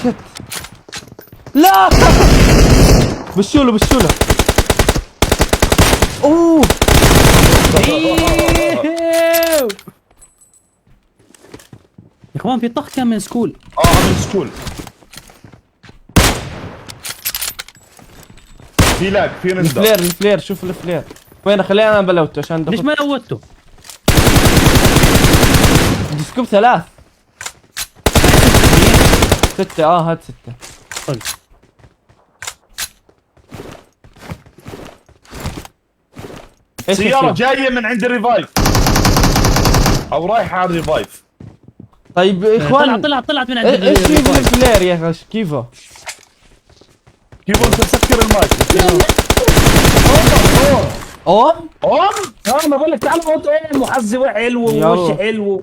shit. لا بشوله بشوله. اوه إيوه. يا اخوان في طخ كان من school. اه من school. في lag، في render. ال flare ال flare، شوف ال flare وين. خليني انا بلوته عشان ليش ما لوته؟ بدي scope 3 6. هات 6. طيب ايش سيارة الفلير؟ جاية من عند ال revive او رايحة على ال revive. طيب يا اخوان طلعت من عند ايش في ال revive. بال flare يا اخي؟ كيفه؟ كيف انت مسكر المايك؟ اوم اوم؟ ما بقول لك تعال اقعد ايه، وحظي حلو يلا. ووشي حلو.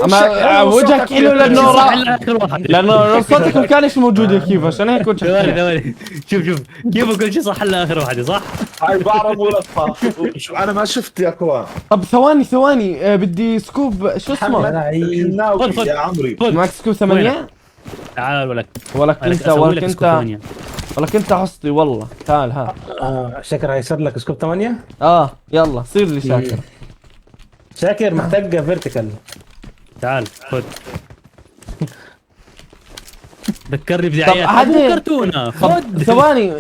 اما وجهك حلو لانه صح الا اخر واحد. لانه صوتك ما كانش موجود يا كيف، عشان هيك وجهك ثواني حلو. ثواني، شوف شوف كيف كل شيء صح الا اخر واحدة صح؟ هاي بعرف ولا شو انا ما شفت يا اخوان. طب ثواني ثواني، بدي scope شو اسمه؟ الحناوي خذ، خذ. يا عمري. خذ. معك scope 8؟ تعال ولك ولك ولك انت أسوي ولك لك انت scope 8. ولك انت حصتي والله. تعال ها. شاكر هيصير لك scope 8؟ يلا صير لي شاكر. شاكر محتاج vertical. تعال خذ. ذكرني بدعايات طب ابو عادل. كرتونة. طب خذ ثواني،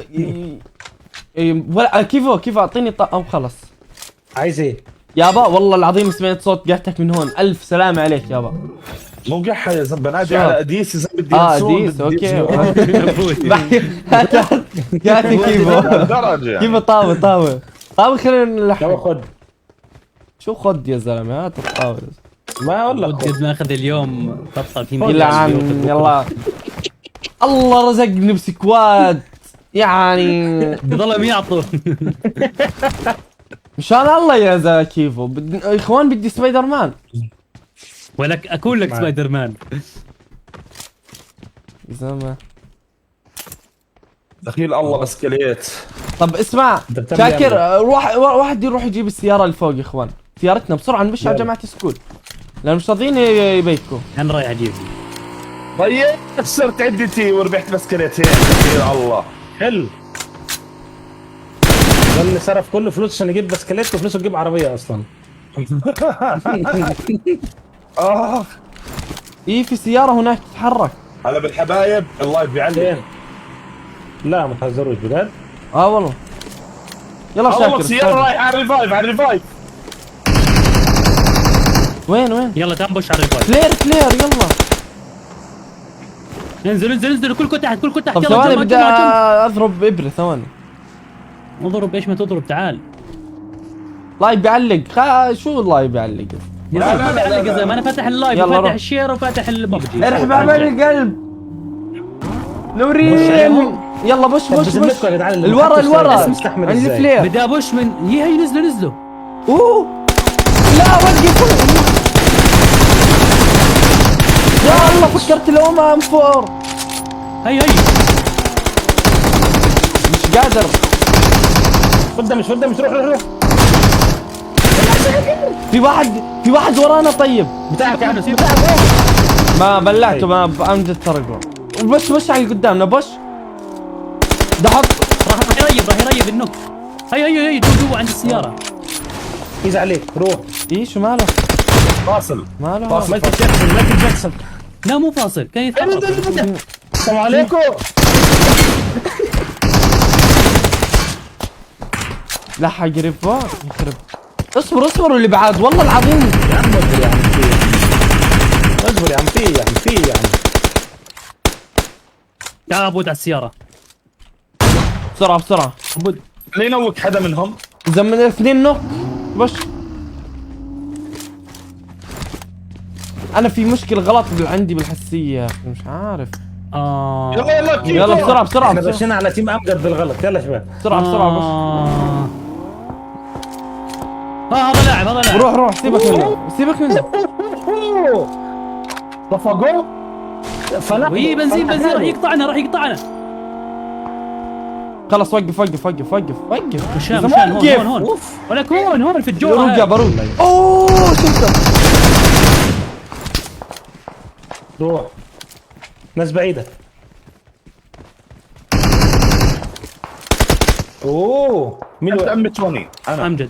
ولا كيفو كيفو اعطيني او خلص. عايز ايه؟ يابا والله العظيم سمعت صوت قحتك من هون، الف سلامة عليك يابا. مو قحة يا زلمة، بنادي شو؟ على اديس يا زلمة، بدي ينسون، اديس بدي okay. هات كيفو. لهالدرجة يعني. كيفو طاوة طاوة طاوة، خلينا نلحق. يابا خد. شو خد يا زلمة؟ هات الطاولة. ما اقول لك خد. قد ما اخذ اليوم بطل في يلعن يلا الله رزقني ب squad يعني. بضلهم يعطوا. مشان الله يا زلمة كيفو. اخوان بدي سبايدر مان. ولك اكون لك معك. سبايدر مان. يا زلمة دخيل الله بس كليت. طب اسمع أنت بتعمل إيه يا شاكر، عمي؟ روح واحد يروح يجيب السيارة اللي فوق يا اخوان، سيارتنا بسرعة نمشي على يلا. جماعة school لأن مش راضيين يبيكوا. انا رايح اجيب. طيب صرت عندي تي وربحت بسكليتين، دخيل الله. حلو. ده اللي صرف كل فلوسه عشان يجيب بسكليت وفلوسه تجيب عربية أصلاً. إيه في سيارة هناك تتحرك. هلا بالحبايب ال live بيعلق. فين؟ لا ما تهزروش بجد. والله. يلا والله شاكر. سيارة رايحة على ال revive، على ال revive. وين وين؟ يلا تعال push على ال revive. flare flare يلا. انزل انزل انزل، كلكم تحت كلكم تحت. طب يلا ثواني جمع، بدي جمع، جمع. اضرب ابره ثواني. اضرب ايش ما تضرب تعال. live بيعلق. شو ال live بيعلق؟ لا لا، لا، لا لا لا، يا زلمة، انا فاتح ال live يلا وفاتح روح. ال share وفاتح الببجي. ارحب عمل القلب نورين. يلا push طب push push. بذمتكم يا جدعان اللي الورا محدش الورا شايف مستحمل عند ازاي؟ ال flare. بدي ا push من يي هي نزلوا نزلوا. اوه لا وقف. يا الله فكرت لو ما M4. هي هي مش قادر. خد damage خد damage، روح روح روح. في واحد، في واحد ورانا. طيب بتاعك يا عم، سيبه. بتاعك. ما بلعته، ما امجد سرقه. push push على اللي قدامنا push. دحط. راح يريب، راح يريب ال knock. هي هي هي جوا جوا عند السيارة. easy عليك روح. ايه شو ماله؟ فاصل. ماله؟ فاصل. مايكل جاكسون، مايكل جاكسون. لا مو فاصل، كان يتحرك. السلام عليكم. لحق ريفو يخرب. اصبر اصبر اللي بعد والله العظيم. يا عم اصبر يا عم، في اصبر يا عم، في يا عم، في يا عم. تعال عبود على السيارة. بسرعة بسرعة. عبود. ليه ينوك حدا منهم؟ إذا من الاثنين knock push. أنا في مشكلة غلط عندي بالحسية يا أخي، مش عارف. يلا يلا كيف؟ يلا بسرعة بسرعة احنا بسرعة مشينا على team امجد بالغلط. يلا شباب بسرعة بسرعة push. هذا لاعب، هذا لاعب. روح روح سيبك منه سيبك منه. صفقوا؟ فلقوا. وي بنزين بنزين، راح يقطعنا راح يقطعنا. خلص وقف وقف وقف وقف وقف. مشان إذا مشان هون وقف. هون هون. ولك هون هون في الجوع. روح يا بروح. اوه شفته. روح ناس بعيدة. اوه مين انت اللي ام 20 انا امجد.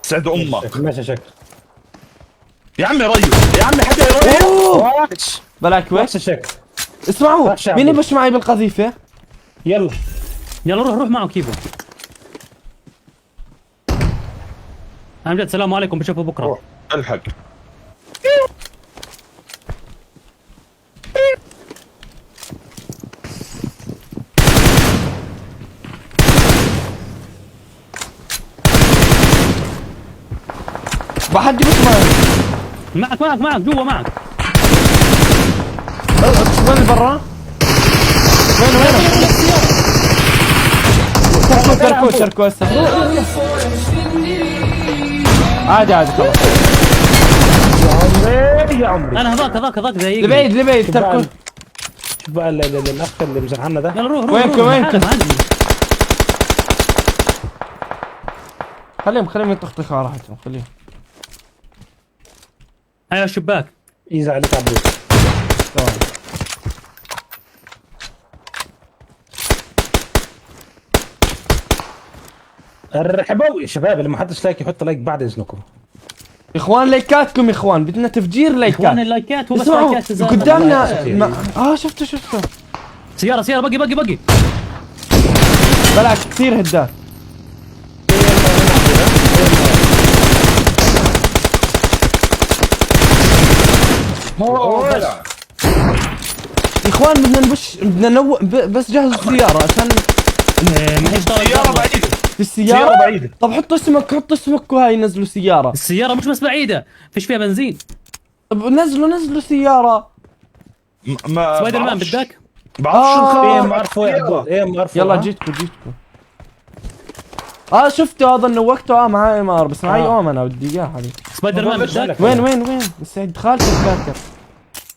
سعد امك. ماشي شكل. يا عمي ريو، يا عمي حدا يريو. اوه وحش بلاك وحش وش. الشكل. اسمعوا، وحش يا مين عبود. يبش معي بالقذيفة؟ يلا يلا روح روح معه كيفو. امجد السلام عليكم، بشوفه بكره. روح الحق. ما حد يبش معي. معك معك معك جوا معك. وين برا؟ وين وين؟ تركوا تركوا تركوا هسه. عادي عادي خلاص. يا عمري يا عمري. انا هذاك هذاك هذاك زي لبعيد لبعيد شوف بقى تركوا. شوف بقى الاخ اللي مزعلنا ده. يلا روح روح. وينكم- روح. وينكم؟ تعال، معلم. خليهم خليهم يطخطخوا على راحتهم، خليهم. هيا الشباك. ايزي عليك عبود. تمام. الرحبوا يا شباب، اللي ما حطش like يحط like بعد اذنكم. يا اخوان لايكاتكم يا اخوان، بدنا تفجير لايكات. اخوان اللايكات، هو بس اسمعوا لايكات الزلمة. قدامنا والله ما... شفته شفته. سيارة سيارة buggy buggy buggy. بلاك كثير هدات. أوه، يا اخوان بدنا نبش، بدنا نو بس جهزوا السيارة عشان ما هيش طالع. سيارة بعيدة. في السيارة سيارة بعيدة. طب حطوا اسمك، حطوا اسمك وهاي نزلوا سيارة. السيارة مش بس بعيدة، فيش فيها بنزين. طب نزلوا نزلوا سيارة. ما سبايدر مان بعرفش. بدك؟ بعرفش شو آه. ايه ام ار 4 يا عبود، ايه ام ار 4. يلا جيتكم جيتكم. شفته هذا نوكته. معي ام ار بس معي اوم، انا بدي اياه حبيبي. سبايدر مان بدك؟ وين وين وين؟ سعيد خالتك فاكر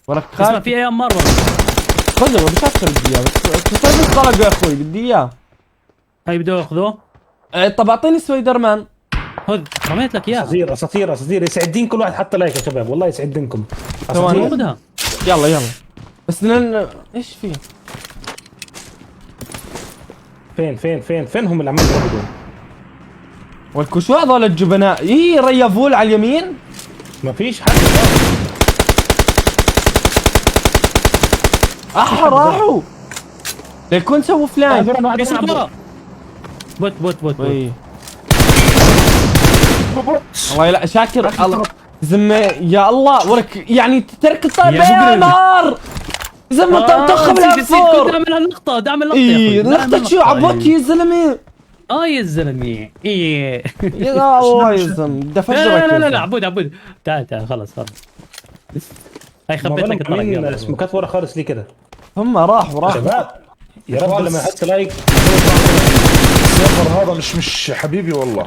ولك اسمع خالتك. في اي ام ار ورا. خذه مش اكثر بدي اياه، بس بس طلقه يا اخوي بدي اياه. هاي بده ياخذوه. طب اعطيني سبايدر مان. خذ رميت لك اياها. اساطير اساطير اساطير. يسعد دين كل واحد حط like يا شباب، والله يسعد دينكم. ثواني. اساطير. خذها. يلا يلا بس ايش في؟ فين فين فين فين هم اللي عمالين يضربوا دول؟ ولكو شو هذول الجبناء؟ اي ريفول على اليمين؟ ما فيش حد. اح راحوا. ليكون سووا فلان. في صوت ورا. bot bot bot bot. وي. الله يلا شاكر الله زلمه يا الله ولك يعني ترك الطيب يا يا مقرف. نار زلمه طخ نسيت نسيت كنت بالعفور. اعمل هالنقطة، بدي اعمل لقطة يا اي أخوي. بدي أعمل لقطة شو لقطة. عبوك يا زلمه. يا الزلمة. ايه. يا الله يا زلمه بدي لا افجرك لا يا لا لا زلمة. عبود عبود تعال تعال خلص خلص. هاي خبيت لك الطرق. يلا. سموكات ورا خالص ليه كده؟ هم راحوا راحوا. شباب يا رب لما يحط like. ال server هذا مش حبيبي والله.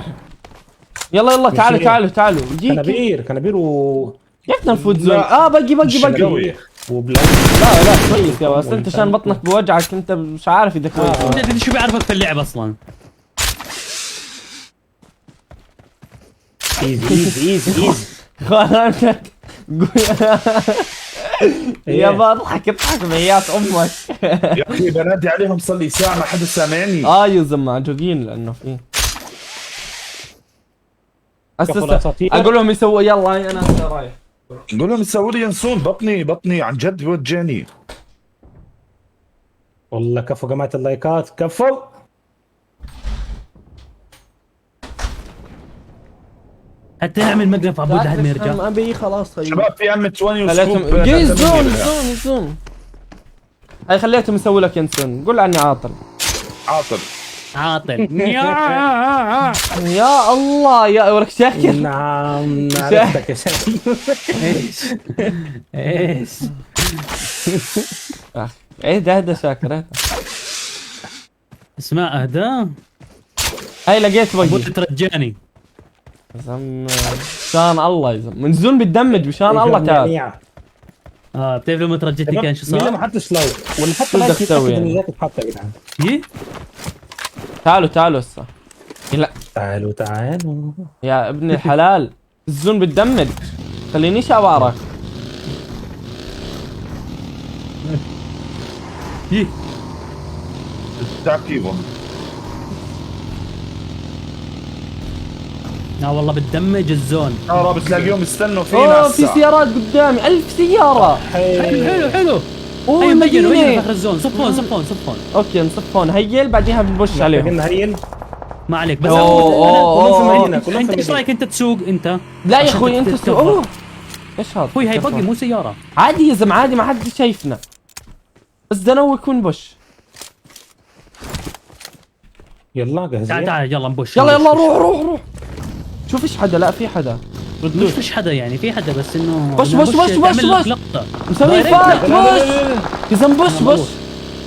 يلا يلا تعالوا مش تعالوا تعالوا. جيك كنابير كنابير و كيف بدنا نفوت zone؟ لا. buggy buggy مش buggy. قوي. وبلاك. لا لا كويس يا بس انت عشان بطنك بوجعك انت مش عارف اذا كويس. انت شو بيعرفك في اللعب اصلا؟ easy easy easy easy. اخوان يا بضحك اضحك بعيات امك. يا اخي بنادي عليهم صار لي ساعة ما حدا سامعني. يا زلمه عجوقين لانه في كفو هسه الأساطير. اقول لهم يسووا. يلا هاي انا هسه رايح. قول لهم يسووا لي ينسون، بطني بطني عن جد بوجعني. والله كفو جماعة اللايكات كفو. حتى نعمل مقلب في عبود لحد ما يرجع. ابي خلاص خيي. شباب في ام 20 خليتهم و scope. جي zone zone zone. هاي خليتهم يسووا لك ينسون، قول عني عاطل. عاطل عاطل. يا الله يا ولك شاكر. نعم عرفتك يا شاكر. ايش ايش اخ اهدى اهدى شاكر اهدى. اسمع اهدى. هاي لقيت عبود buggy. ترجاني. زلمه مشان الله يا زلمه من zone بتدمج مشان الله تعال. بتعرف لما ترجتني كان شو مين اللي ما صار؟ حطش like؟ واللي حط شو بدك like تسوي يتأكد يعني؟ ان ال like اتحط يا جدعان. إيه؟ تعالوا تعالوا هسه. لا تعالوا تعالوا. يا ابن الحلال ال zone بتدمج، خلينيش ابارك. إيه. تعال كيفو. لا والله بتدمج ال zone. ترى بتلاقيهم يستنوا فينا. اوه، في سيارات قدامي، 1000 سيارة. حلو حلو حلو. اوه، هي مبينوا مبينوا المدينة. في اخر ال zone. صف هون، صف هون، صف هون. okay، نصف هون، heal، بعديها بن push عليهم. محتاجين heal. ما عليك بس. أوه، أوه، كلهم في أوه. مدينة، كلهم انت في ايش مدينة. رايك انت تسوق انت؟ لا يا عشان اخوي، انت تتكفر. سو اوه، ايش هذا؟ اخوي هاي buggy مو سيارة. عادي يا زلمة، عادي، ما حد شايفنا، بس دنوك ون push. يلا تعال جاهزين. تعال، يلا ن push. يلا يلا. ن push. روح روح روح، شوف ايش حدا. لا، في حدا. مش ردوش. فيش حدا، يعني في حدا بس انه push، push، push، push، تعمل لك push. لقطة. مسوي direct. fight. لا، لا، push لا، لا، لا. يا زلمه، push push.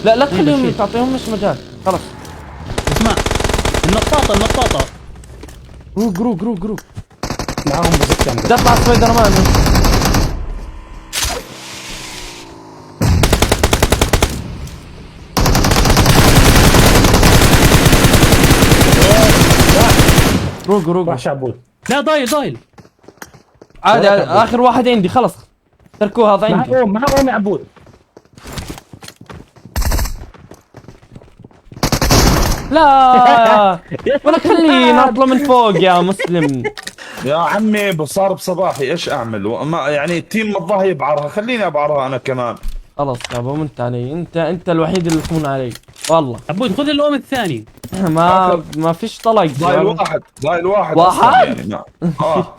لا لا تخليهم، بشيل. تعطيهم مش مجال، خلص. اسمع، النطاطة النطاطة. روق روق روق روق. معاهم بالظبط يا بدي اطلع سبايدر مان. روق روق. وحش عبود. لا، ضايل ضايل. عادي عادي، اخر واحد عندي، خلص تركوه، هذا عندي. معاهم معاهم يا عبود. لا، ولا خلي نطلع من فوق يا مسلم. يا عمي صار بصباحي، ايش اعمل؟ ما يعني ال team مضاها يبعرها، خليني ابعرها انا كمان. خلص يابا، انت علي، انت الوحيد اللي تمون علي والله. عبود خذ الام الثاني. ما فيش طلق. ضايل واحد، ضايل واحد. واحد؟ أصلاً يعني ما. اه.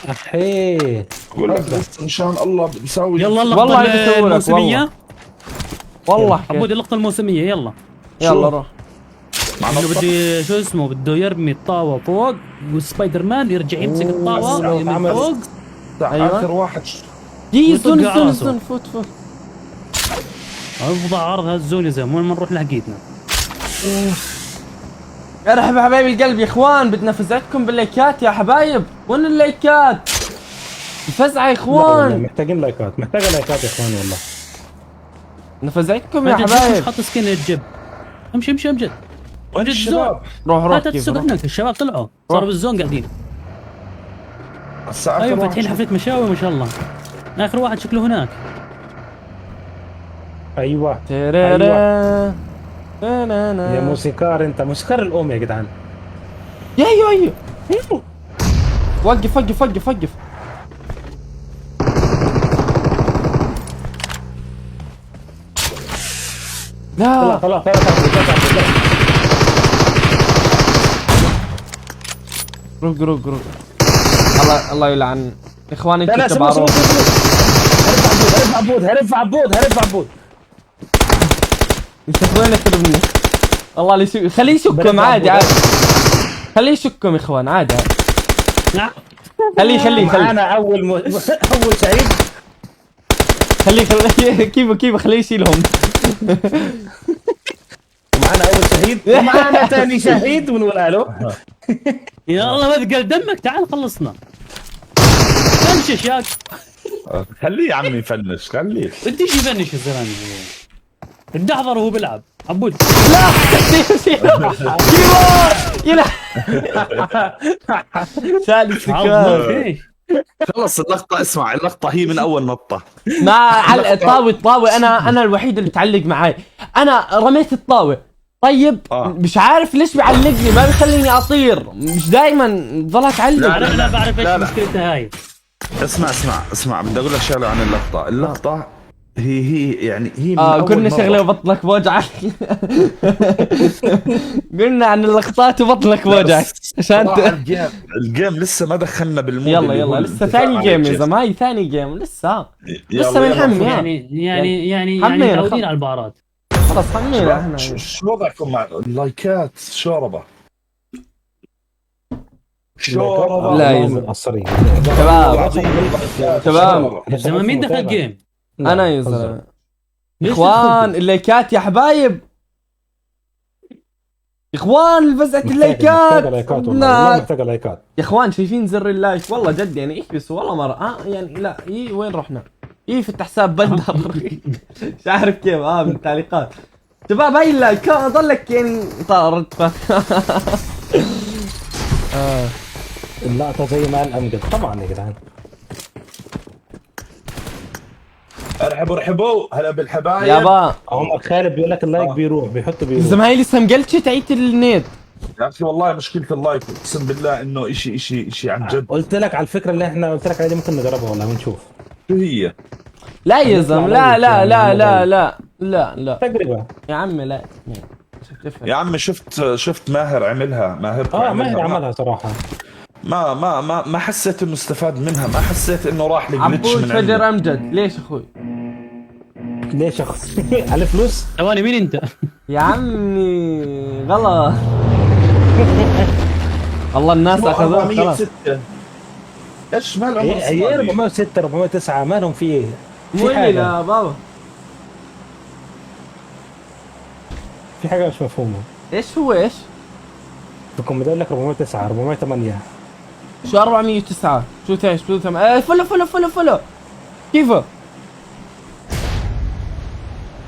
احيه. بقول لك بس مشان الله بسوي. يلا اللقطة والله بيسووا لك، الموسمية. والله عبود، اللقطة الموسمية، يلا. يلا روح. مع انه نطة. بده شو اسمه، بده يرمي الطاوة فوق، وسبايدر مان يرجع يمسك الطاوة بس من عمل- فوق. أيوة. اخر واحد. دي ويطق zone على zone راسه. zone، فوت فوت. افضع عرض هال zone يا زلمه، وين ما نروح لحقيتنا. ارحب حبايب القلب يا اخوان، بدنا فزعتكم باللايكات يا حبايب، وين اللايكات؟ الفزعة يا لا والله اخوان. محتاجين لايكات، محتاجه لايكات يا اخوان والله. بدنا فزعتكم يا أمجد، ليش حبايب. مش حاط skin الجيب؟ امشي امشي امجد. وين الشباب؟ روح روح هات كيف السوق روح. هناك، الشباب طلعوا صاروا بال zone قاعدين. هسا اخر ايوه واحد. فاتحين حفلة مشاوي ما شاء الله. اخر واحد شكله هناك. ايوه. تيريرا. تنانا. يا موسيقار، انت موسيقار الام يا جدعان. يا ايوه ايوه، وقف وقف وقف وقف. طلع لا. طلع طلع طلع طلع طلع. روق روق روق، الله الله يلعن اخواني. لا لا، انتوا سيبه تبع سيبه روح. سيبه. هرب عبود، هرب عبود، هرب عبود. انت وين ترمني؟ الله اللي يشك، خليه يشكم. بلد عادي عبود. عادي، خليه يشكم يا اخوان، عادي عادي. لا. خليه خليه خليه. معانا اول شهيد. خليه خليه، كيفه كيفه، خليه يشيلهم. ومعانا اول شهيد ومعانا ثاني شهيد ونقول الو. يا الله ما ثقل دمك، تعال خلصنا. فنشش يا خليه يا عمي يفنش، خليه. بديش يفنش يا زلمه، بدي احضر وهو بيلعب عبود. لا، كيفه يلا شال السكر. عض ايش؟ خلص اللقطة، اسمع اللقطة هي من اول نطة. ما علق الطاوي الطاوي، انا الوحيد اللي تعلق معي، انا رميت الطاوه طيب. آه. مش عارف ليش بيعلقني، ما بيخليني اطير، مش دائما ضلها تعلق. لا، لا لا، بعرف لا، ايش لا. مشكلتها هاي. اسمع اسمع اسمع، بدي اقول لك شغلة عن اللقطة. اللقطة هي يعني هي من اه أول قلنا مرة. شغله وبطنك بوجعك، قلنا عن اللقطات وبطنك بوجعك عشان صراحة ال game، ال game لسه ما دخلنا بال mood يلا اللي يلا هو لسه الدفاع ثاني عن game يا الجيش. زلمه، هاي ثاني game لسه. يلا، لسه يلا. بنحمي. يعني حمينا، متعودين خلص. على البارات. خلص حمينا احنا. شو وضعكم مع اللايكات؟ شوربة شوربة. لا يا زلمة. متأثرين. شباب شباب. يا زلمه مين دخل game؟ انا يا زلمه. ليش اخوان دخلت؟ اللايكات يا حبايب، اخوان فزعة اللايكات. لايكات والله، لا. والله محتاجة لايكات. يا اخوان شايفين زر ال like؟ والله جد يعني اكبسوا والله مرة. يعني لا إيه، وين رحنا؟ ايه فتح حساب بندر، مش عارف كيف من التعليقات. شباب هاي ال like ضلك يعني طارت اللقطة زي ما قال امجد طبعا يا جدعان. ارحبوا ارحبوا، هلا بالحبايب. يابا. عمر خالد بيقول لك ال like بيروح، بيحط بيروح. زلمة هاي لسه مقلتش تعيت ال nade. يا اخي والله مشكلة ال live، اقسم بالله انه اشي اشي اشي عن جد. قلت لك على الفكرة اللي احنا قلت لك عليها دي، ممكن نجربها والله ونشوف. شو هي؟ لا يا زلمة، لا لا لا لا لا لا لا. تجربه. يا عمي لا، مش بتفرق. يا عمي شفت ماهر عملها، ماهر. ماهر عملها صراحة. ما ما ما ما حسيت انه استفاد منها، ما حسيت انه راح ال glitch عبود من فجر عنده. امجد، ليش اخوي؟ ليش اخ على فلوس؟ ثواني، مين انت؟ يا عمي غلط، والله الناس اخذوه خلاص. 406. ايش مال عمر هي الصومالي؟ 406 409، مالهم في ايه؟ مو في لي حاجة لا بابا. في حاجة مش مفهومه. ايش هو ايش؟ في الكومنتات لك 409 408. شو 409؟ شو تايش شو ثم follow follow follow follow، كيفه؟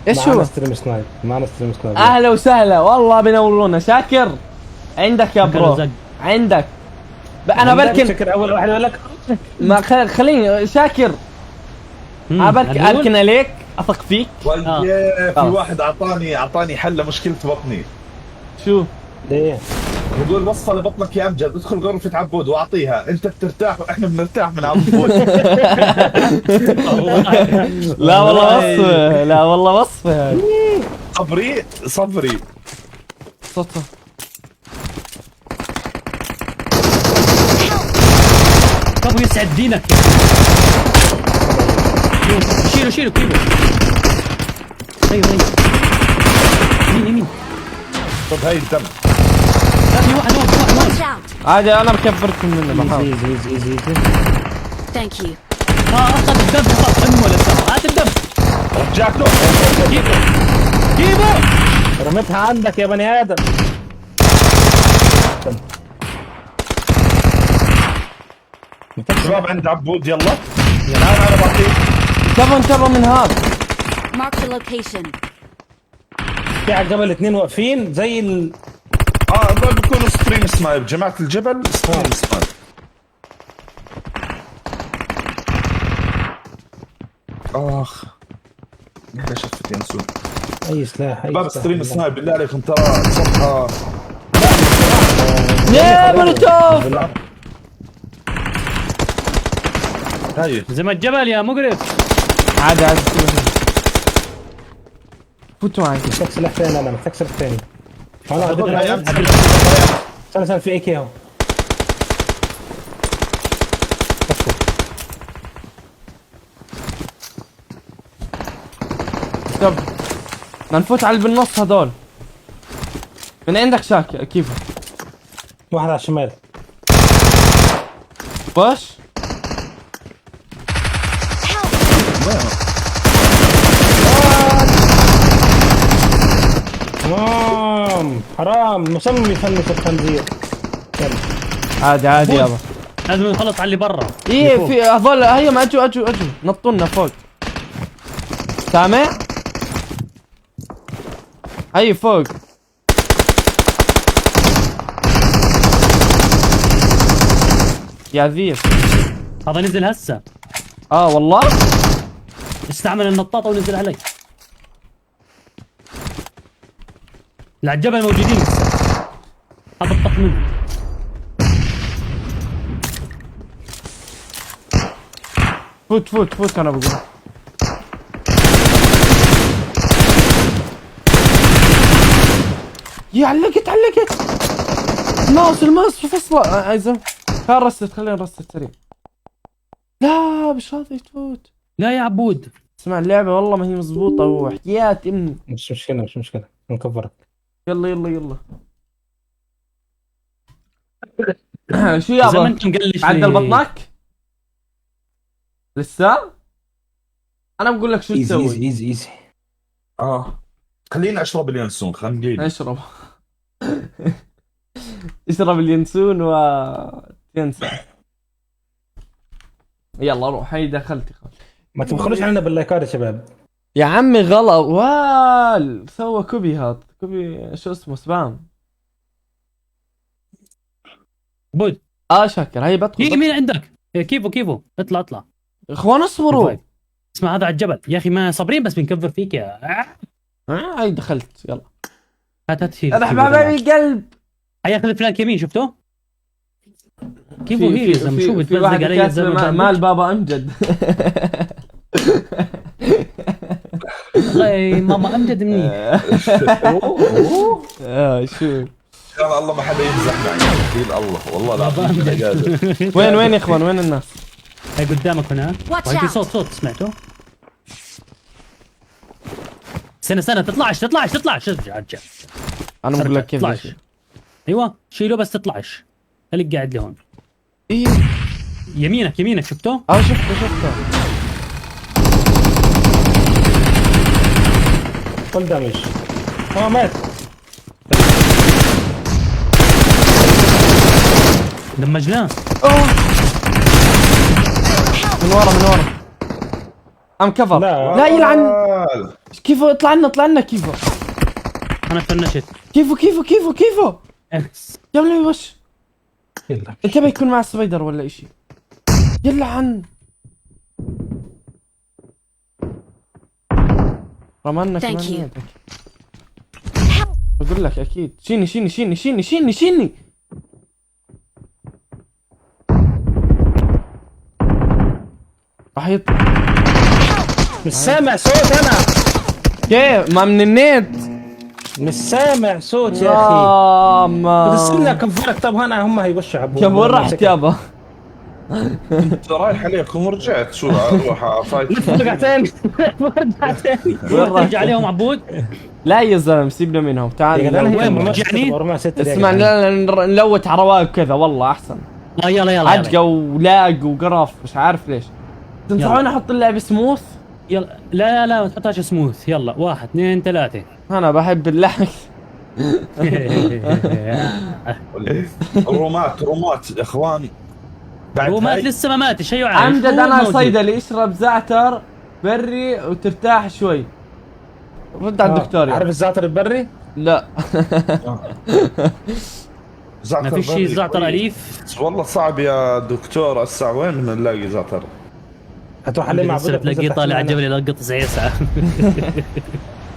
ايش معنا هو؟ stream snipe، معنا stream snipe. اهلا وسهلا والله بنورونا. شاكر عندك يا bro. زق. عندك انا بركن. شكر اول واحد يقول لك. ما خليني شاكر. بركن، هدول؟ اركن عليك، اثق فيك. طيب في خلاص. واحد اعطاني حل لمشكلة بطني. شو؟ ليه؟ بقول وصفه لبطنك يا امجد، ادخل غرفة عبود واعطيها، انت بترتاح واحنا بنرتاح من عبود. لا والله وصفه، لا والله وصفه هاي. صبري صبري. صوته. كفو يسعد دينك يا أخي. شيلوا شيلوا كيفو. ايوه ايوه، يمين يمين. طب هاي الدم. لا في واحد هون، في واحد هون. Watch out! عادي، انا بكبركم منه بحاول. easy easy easy easy. Thank you. اخذ الدم، خلاص امه لسه، هات الدم. رجعته. كيفو كيفو. رميتها عندك يا بني ادم. شباب عند عبود، يلا تعال انا بعطيك. انتبهوا انتبهوا من هذا. Mark the location. في على الجبل اثنين واقفين زي ال هذول بيكونوا stream snipe، جماعة الجبل stream snipe. اخ ليش شفت ينسون. اي سلاح، اي شباب سلاح. stream snipe بالله عليكم، ترى صفحة. يا مولوتوف. هاي. زي ما الجبل يا مقرف. عادي عادي، فوتوا معي. محتاج سلاح ثاني، انا محتاج سلاح ثاني. انا خذها يا أمجد. استنى استنى، في AK اهو. طب بدنا نفوت على اللي بالنص هذول. من عندك شاكر كيف؟ واحد على الشمال. push. Help! حرام حرام، مصمم يفنش الخنزير. يلا. عادي عادي يابا. لازم نخلص على اللي برا. ايه في هذول، هي ما اجوا اجوا اجوا نطوا لنا فوق. سامع؟ هي فوق. يا ذيب. هذا نزل هسه. والله. استعمل النطاطه ونزل علي. لا الجبل موجودين هسه، هذا الطق منهم. فوت فوت فوت، انا بقول يا علقت علقت الماوس، الماوس فصلة. عايزه خلينا نرست، خلينا نرست سريع. لا مش راضي تفوت. لا يا عبود. اسمع اللعبة والله ما هي مزبوطة، وحياة امي. مش مشكلة مش مشكلة، نكفرك. يلا يلا يلا. شو زي ما يابا؟ انت مقلش عدل لي. بطنك؟ لسه؟ انا بقول لك شو easy easy تسوي. easy easy. خليني اشرب اليانسون، خليني. اشرب اشرب اليانسون وتنسى. يلا روح، هي دخلتي خلاص. ما تبخلوش علينا باللايكات يا شباب. يا عمي غلط، وال سوى copy، هذا copy شو اسمه spam. عبود. شاكر هي بدخل. مين مين عندك؟ إيه، كيفو كيفو، اطلع اطلع. اخوان اصبروا. اسمع هذا على الجبل يا اخي، ما صابرين بس بنكفر فيك يا هاي دخلت يلا. هات هات شيل. اذبح حبايبي القلب. هياخذ flank يمين، شفته؟ كيف في هي يا في زلمة؟ في, شو في بتبزق واحد علي يا كاتب زلمة؟ مال بابا امجد. والله ماما امجد منيح. شو كان الله ما حدا يمزح معي، دخيل الله والله العظيم أنا قادر. وين وين يا اخوان، وين الناس؟ هي قدامك هنا. Watch وهي في out. صوت سمعته. استنى استنى، تطلعش تطلعش تطلعش، ارجع ارجع. انا بقول لك كيف تطلعش. بدي. ايوه شيله بس تطلعش، خليك قاعد لهون. ايه يمينك يمينك، شفته؟ شفته شفته. full damage. مات. دمجناه. من ورا من ورا، I'm cover. لا. لا يلعن كيفو، اطلع لنا اطلع لنا كيفو. انا فنشت. كيفو كيفو كيفو كيفو، يلا وش. يلا. انتبه يكون مع spider ولا اشي. يلعن رمالنا Thank كمان you. يدك. بقول لك اكيد. شيني شيني شيني شيني شيني شيني. راح يطلع. مش سامع صوت انا. كيف ما من النت؟ مش سامع صوت يا اخي. ما بس كم فرق. طب هنا هم هيوشوا عبود. كيف وين رحت يابا؟ كنت رايح عليكم ورجعت، شو اروح fight؟ رجع ثاني، رجع ثاني. وين رحت؟ ترجع عليهم عبود. لا يا زلمة سيبنا منهم، تعال. يا جدعان نلوت. هي وين؟ 406 رجعني؟ 406 يا اسمع جدعان. لا لا نلوت على رواق كذا والله احسن. يلا يلا عجقه يلا و lag وقرف مش عارف ليش. تنصحوني احط اللعب سموث؟ يلا. لا لا لا ما تحطهاش سموث. يلا 1 2 3. انا بحب ال lag. رومات رومات يا اخوان. بعد هو مات هاي لسه ما ماتش، هيو عايش. امجد هو انا موجود. صيدلي، اشرب زعتر بري وترتاح شوي. رد على الدكتور عارف يعني. الزعتر البري؟ لا. زعتر ما في شيء بري زعتر كويس. اليف. بس والله صعب يا دكتور، الساعة وين بدنا نلاقي زعتر؟ هتروح عليه مع لسه عبود. تلاقيه طالع على الجبل يلقط زعيسعة.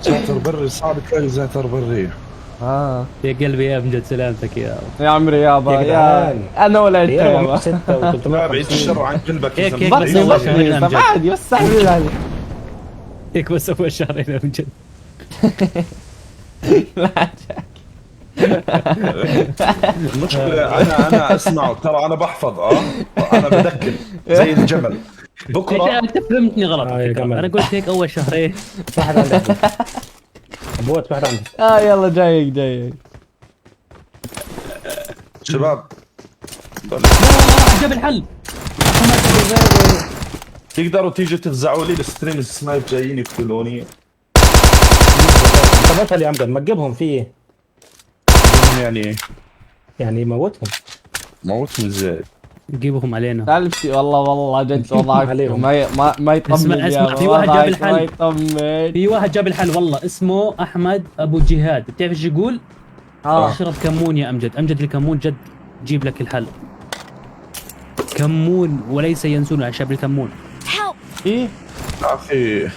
زعتر بري صعب تلاقي زعتر بري. يا قلبي يا امجد، سلامتك يا رب. يا عمري يابا يا يا جدعان. انا ولا انت يابا. 406 لا بعيد و350. الشر عن قلبك يا هيك زلمة. هيك بس بطني أول بطني شهرين طب أمجد. عادي بس حبيبي علي. هيك بس اول شهرين امجد. لا. المشكلة انا اسمعوا ترى انا بحفظ، انا بدكن زي الجمل بكره. انت فهمتني غلط يا على فكرة. جمال. انا قلت هيك اول شهرين. واحد عندك عبود، واحد عندك. يلا جايك جايك. شباب جاب الحل. تقدروا تيجوا تفزعوا لي ال stream snipe جايين يقتلوني. انت بطل يا امجد، ما تجيبهم في ايه؟ يعني يعني موتهم. موتهم ازاي؟ جيبهم علينا. تعال بسي والله والله جد وضعك عليهم. ما يطمن. اسمع، اسمع، يابا، في واحد جاب وضعك الحل. ما يطمن. في واحد جاب الحل والله، اسمه احمد ابو جهاد. بتعرف ايش يقول؟ اشرب كمون يا امجد. امجد الكمون جد جيب لك الحل. كمون وليس ينسون اعشاب الكمون. Help! ايه اخي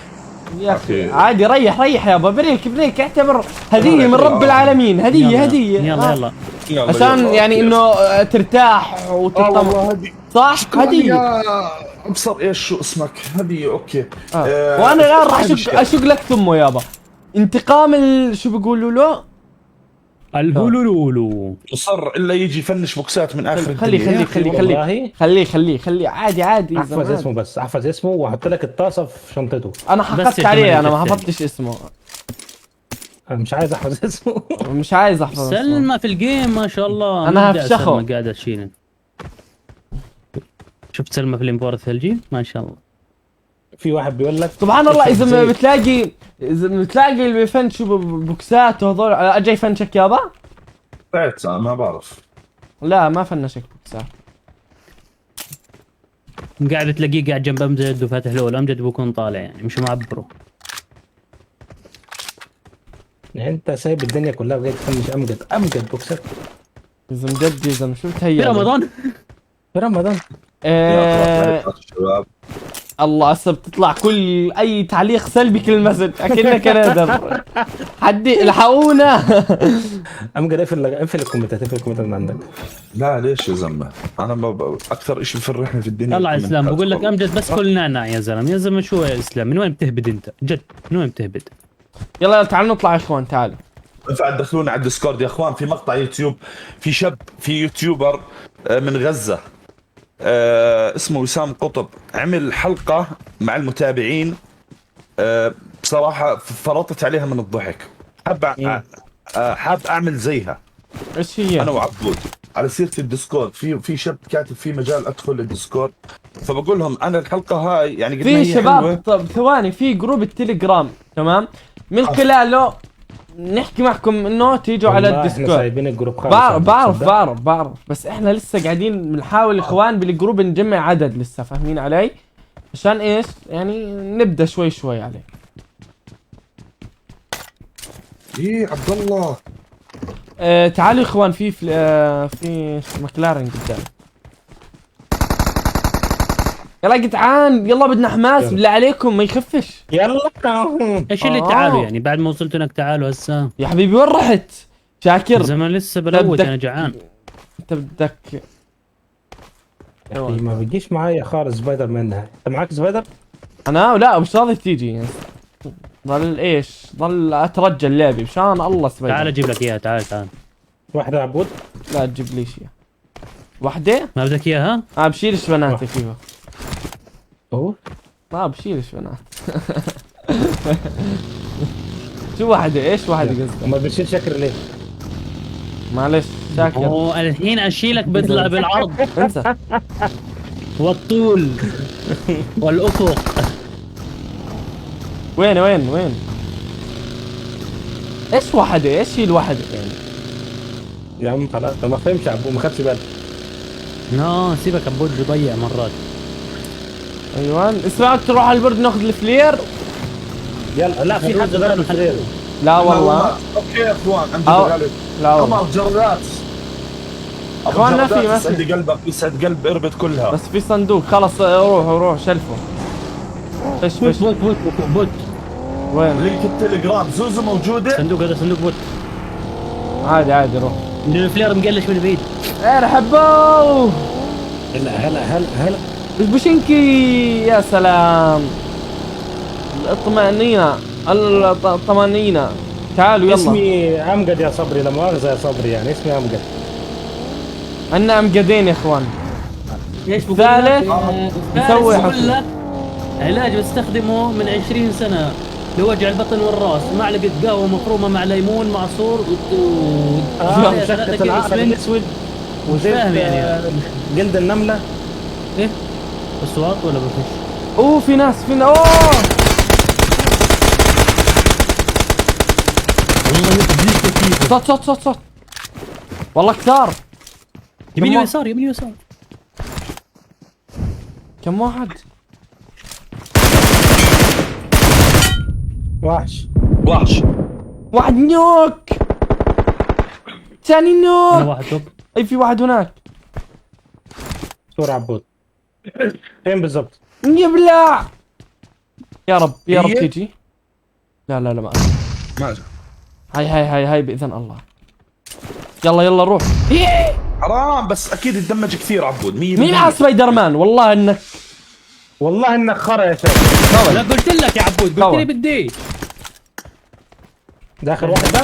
يا اخي أخي. عادي، ريح ريح يابا، break break، اعتبر هديه من رب العالمين، هديه يلا، هديه. يلا يلا. يلا عشان يلا، يعني okay. انه ترتاح وتطمن. والله هدي. صح شكراً هديه. يا ابصر ايش شو اسمك هديه okay. وانا الان راح هذه اشق اشق لك ثمة يابا، انتقام شو بيقولوا له؟ الهلولولو. مصر الا يجي يفنش بوكسات من اخر خلي الدنيا. خلي خلي والله. خلي خليه خليه خليه عادي عادي احفظ زمان. اسمه بس، احفظ اسمه واحط لك الطاسه في شنطته. انا بس حقدت يا عليه، جماعة انا ما الثاني. حفظتش اسمه. انا مش عايز احفظ اسمه. مش عايز احفظ اسمه. سلمى في ال game ما شاء الله. أنا مبدع. هفشخه. سلمى قاعدة تشيل. شفت سلمى في الامبور الثلجي ما شاء الله. في واحد بيقول لك سبحان الله، اذا ما زيت. بتلاقي، اذا بتلاقي اللي بيفنشوا بوكسات وهذول، اجى يفنشك يابا؟ طلعت ما بعرف. لا ما فنشك بوكسات. قاعد تلاقيه قاعد جنب امجد وفاتح له، امجد بيكون طالع يعني مش معبرة. انت سايب الدنيا كلها وجاي تفنش امجد، امجد بوكسات. يا زلمة جد يا زلمة شو في بتهيأ؟ رمضان. في رمضان. آه شباب. الله هسه بتطلع كل اي تعليق سلبي كل message اكننا كنادر. حد الحقونا. امجد اقفل اقفل الكومنتات، اقفل الكومنتات من عندك. لا ليش يا زلمة؟ انا ما اكثر شيء بفرحني في الدنيا طلع اسلام الكومنتات بقول لك والله. امجد بس كل نعناع يا زلمة. يا زلمة شو يا اسلام، من وين بتهبد انت؟ جد من وين بتهبد؟ يلا يلا تعالوا نطلع يا اخوان، تعالوا. ينفع تدخلونا على الديسكورد يا اخوان؟ في مقطع يوتيوب، في شاب، في YouTuber من غزة اسمه وسام قطب، عمل حلقة مع المتابعين، بصراحة فرطت عليها من الضحك. حاب حاب اعمل زيها. ايش هي؟ انا وعبود. على سيره الديسكورد، في شاب كاتب في مجال ادخل الديسكورد، فبقول لهم انا الحلقة هاي يعني قد ما في هي شباب حلوة. طب ثواني، في group التليجرام، تمام؟ من خلاله نحكي معكم انه تيجوا على والله احنا الديسكورد. سايبين ال group خالص. بعرف بعرف تصدق؟ بعرف بعرف، بس احنا لسه قاعدين بنحاول اخوان بال group نجمع عدد لسه، فاهمين علي؟ عشان ايش؟ يعني نبدا شوي شوي عليه. ايه عبد الله. تعالوا يا اخوان، في في مكلارن قدام. يلا يا جدعان، يلا بدنا حماس. يلا. بالله عليكم ما يخفش. يلا. ايش اللي تعالوا يعني بعد ما وصلت هناك؟ تعالوا هسه. يا حبيبي وين رحت؟ شاكر زمان لسه بلوت، بدك- انا جعان. انت بدك يا أخي ما بتجيش معايا خالص سبايدر مان. انت معاك سبايدر؟ انا لا مش راضي تيجي. ضل ايش؟ ضل اترجى اللعبة مشان الله سبايدر. تعال اجيب لك اياها، تعال تعال. واحدة عبود. لا تجيب ليش اياها. وحده؟ ما بدك اياها؟ بشيلش بناتي فيها. اوه ما بشيلش بنات. شو وحده؟ ايش وحده قصدك؟ وما بتشيل شاكر ليه؟ معلش شاكر. اوه الحين اشيلك بطلع بالعرض انسى. والطول والافق. وين وين وين؟ ايش وحده؟ ايش هي الوحدة يعني؟ يا عم خلاص ما فهمش عبود، ما خدش باله. لا سيبك عبود بيضيع مرات. ايوه اسمعوا، تروح على البرد ناخذ ال flare. يلا لا في حد ضرب ال flare. لا والله. okay يا اخوان عندي غالي. لا والله. عمر جرات. اخوان ما في ما في. يسعد قلبك، يسعد قلب اربد كلها. بس في صندوق خلص، روحوا روحوا شلفوا. فش bot فش. bot bot bot. وين؟ link التليجرام زوزو موجودة. صندوق، هذا صندوق bot. عادي عادي روح. ال flare مقلش من بعيد. ارحبوا. هلا هلا هلا هلا. البوشنكي يا سلام. الطمأنينة الطمأنينة. تعالوا يلا. اسمي امجد يا صبري، لا مؤاخذة يا صبري، يعني اسمي امجد. عندنا امجدين يا اخوان. ايش بقول ثالث لك؟ نسوي بقول حفلة. لك علاج بستخدمه من 20 سنة لوجع البطن والراس، معلقة قهوة مفرومة مع ليمون معصور مشكة العقرب الاسود وزيت فاهم يعني. جلد النملة. ايه اصوات ولا ما فيش؟ اوه في ناس، في ناس. اوه والله يخزيك كيف. صوت صوت صوت صوت. والله كثار. يمين ويسار، يمين ويسار. كم واحد؟ وحش وحش. واحد knock، ثاني انا knock. واحد top. اي في واحد هناك. صورة عبود فين بالضبط؟ يبلع. يا رب يا رب هي؟ تيجي. لا لا لا ما ما هاي هاي هاي هاي باذن الله. يلا يلا روح. إيه! حرام بس اكيد تدمج كثير عبود 100%. مين على سبايدر مان؟ والله انك والله انك خرا يا شباب. لا قلت لك يا عبود، قلت لي بدي. ده اخر واحد ده؟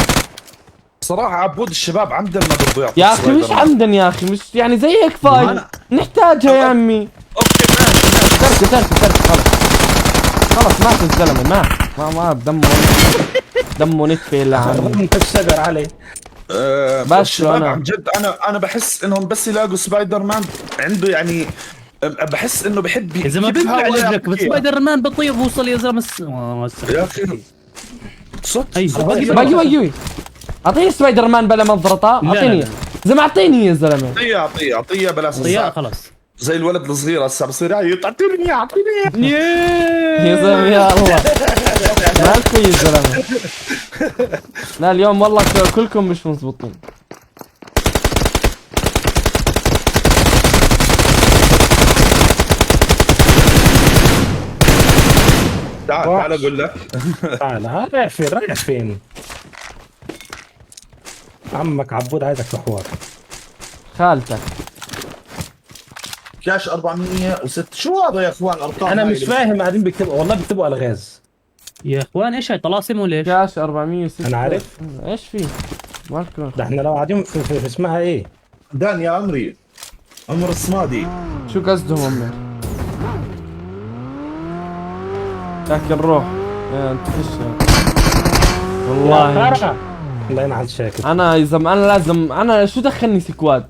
صراحة عبود الشباب عمدا ما برضو يعطوا يا اخي مش سبايدر مان. عمدا يا اخي، مش يعني زي هيك fight نحتاجها يا عمي. okay ماشي ماشي. تركه تركه تركه خلص خلص مات الزلمة، مات. ما دمه دمه نتفه اللي عم. رمت الشجر علي. بس الشباب أنا- عن جد انا بحس انهم بس يلاقوا سبايدر مان عنده يعني بحس انه بحب يا زلمة يكفها بيطلع ولا رجلك بس يعطيها. سبايدر مان بطير بوصل يا زلمة. يا اخي صوت أيوة. صوت- باقي باقي اعطيني سبايدر مان بلا منظرطه. لا، اعطيني لا. زلمة، اعطيني يا زلمة. اعطيه اعطيه اعطيه بلا ضياء ساعة. خلاص. زي الولد الصغير هسه بصير يعيط اعطيني اياه اعطيني اياه. يا زلمة يا الله مالكم يا زلمة. لا اليوم والله كلكم مش مزبوطين. تعال وحش. تعال اقول لك. تعال، ها رايح فين؟ رايح فين؟ عمك عبود عايزك في حوار. خالتك. كاش 406، شو هذا يا اخوان؟ ارقام انا هاي مش فاهم، قاعدين بيكتبوا، والله بيكتبوا الغاز. يا اخوان ايش هاي طلاسم ولا ايش؟ كاش 406. أنا عارف. ايش في؟ مالكم؟ ده احنا لو قاعدين في اسمها ايه؟ دان يا عمري، عمر الصمادي. شو قصدهم هم؟ لكن روح يا انت فيش. والله يا خرا. الله ينعل شاكر. انا يا زلمه، انا لازم، انا شو دخلني squad؟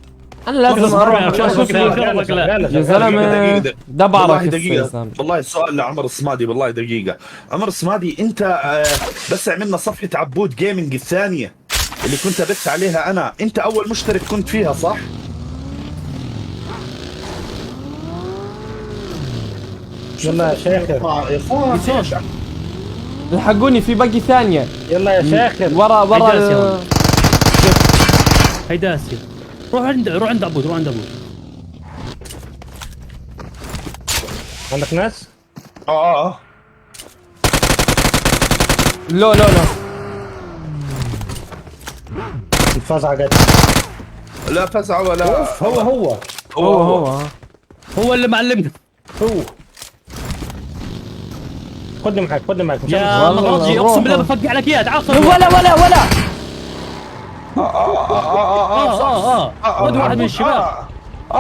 انا لازم اروح اشوف. يا زلمه دقيقة. ده والله بعرف يا دقيقة، زلمه. والله السؤال لعمر الصمادي، والله دقيقة. عمر الصمادي انت بس عملنا صفحة عبود Gaming الثانية اللي كنت ابث عليها انا، انت اول مشترك كنت فيها صح؟ يلا يا شاكر. يا اخوان ايش؟ الحقوني في باقي ثانيه. يلا يا شاكر. ورا ورا. هيدا يا هيدا آسيا. روح عند عبود، روح عند عبود. عندك ناس؟ اه اه. لا لا لا. الفزعه جت. لا فزع ولا. اوف، هو هو. هو هو. هو اللي معلمنا. هو. خدني معاك، خدني معاك. مش يا عارف. والله مطرجي روح. اقسم بالله بفقع لك اياه، تعال خذ. ولا ولا ولا. اه. اه اه، خذ واحد من الشباب.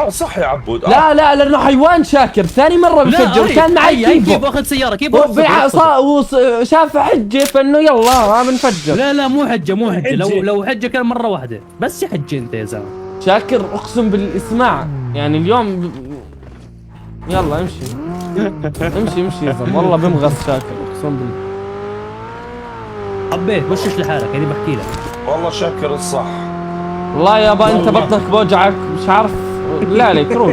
صح يا عبود. لا لا، لانه حيوان شاكر ثاني مره لا، بفجر هي- كان معي هي- هي كيفو. كيف اخذ سياره؟ كيف هو أخذ؟ شاف حجه فانه يلا ها بنفجر. لا لا، مو حجه، مو حجه. لو حجة. لو حجه كان مره واحده بس. يا حجه انت يا زلمه. شاكر اقسم بالاسماع يعني اليوم يلا امشي امشي امشي يا زلمه، والله بمغص شاكر اقسم بالله. حبيت بشش لحالك يعني بحكي لك. والله شاكر الصح. والله يابا انت بطنك بوجعك مش عارف، لا عليك روح.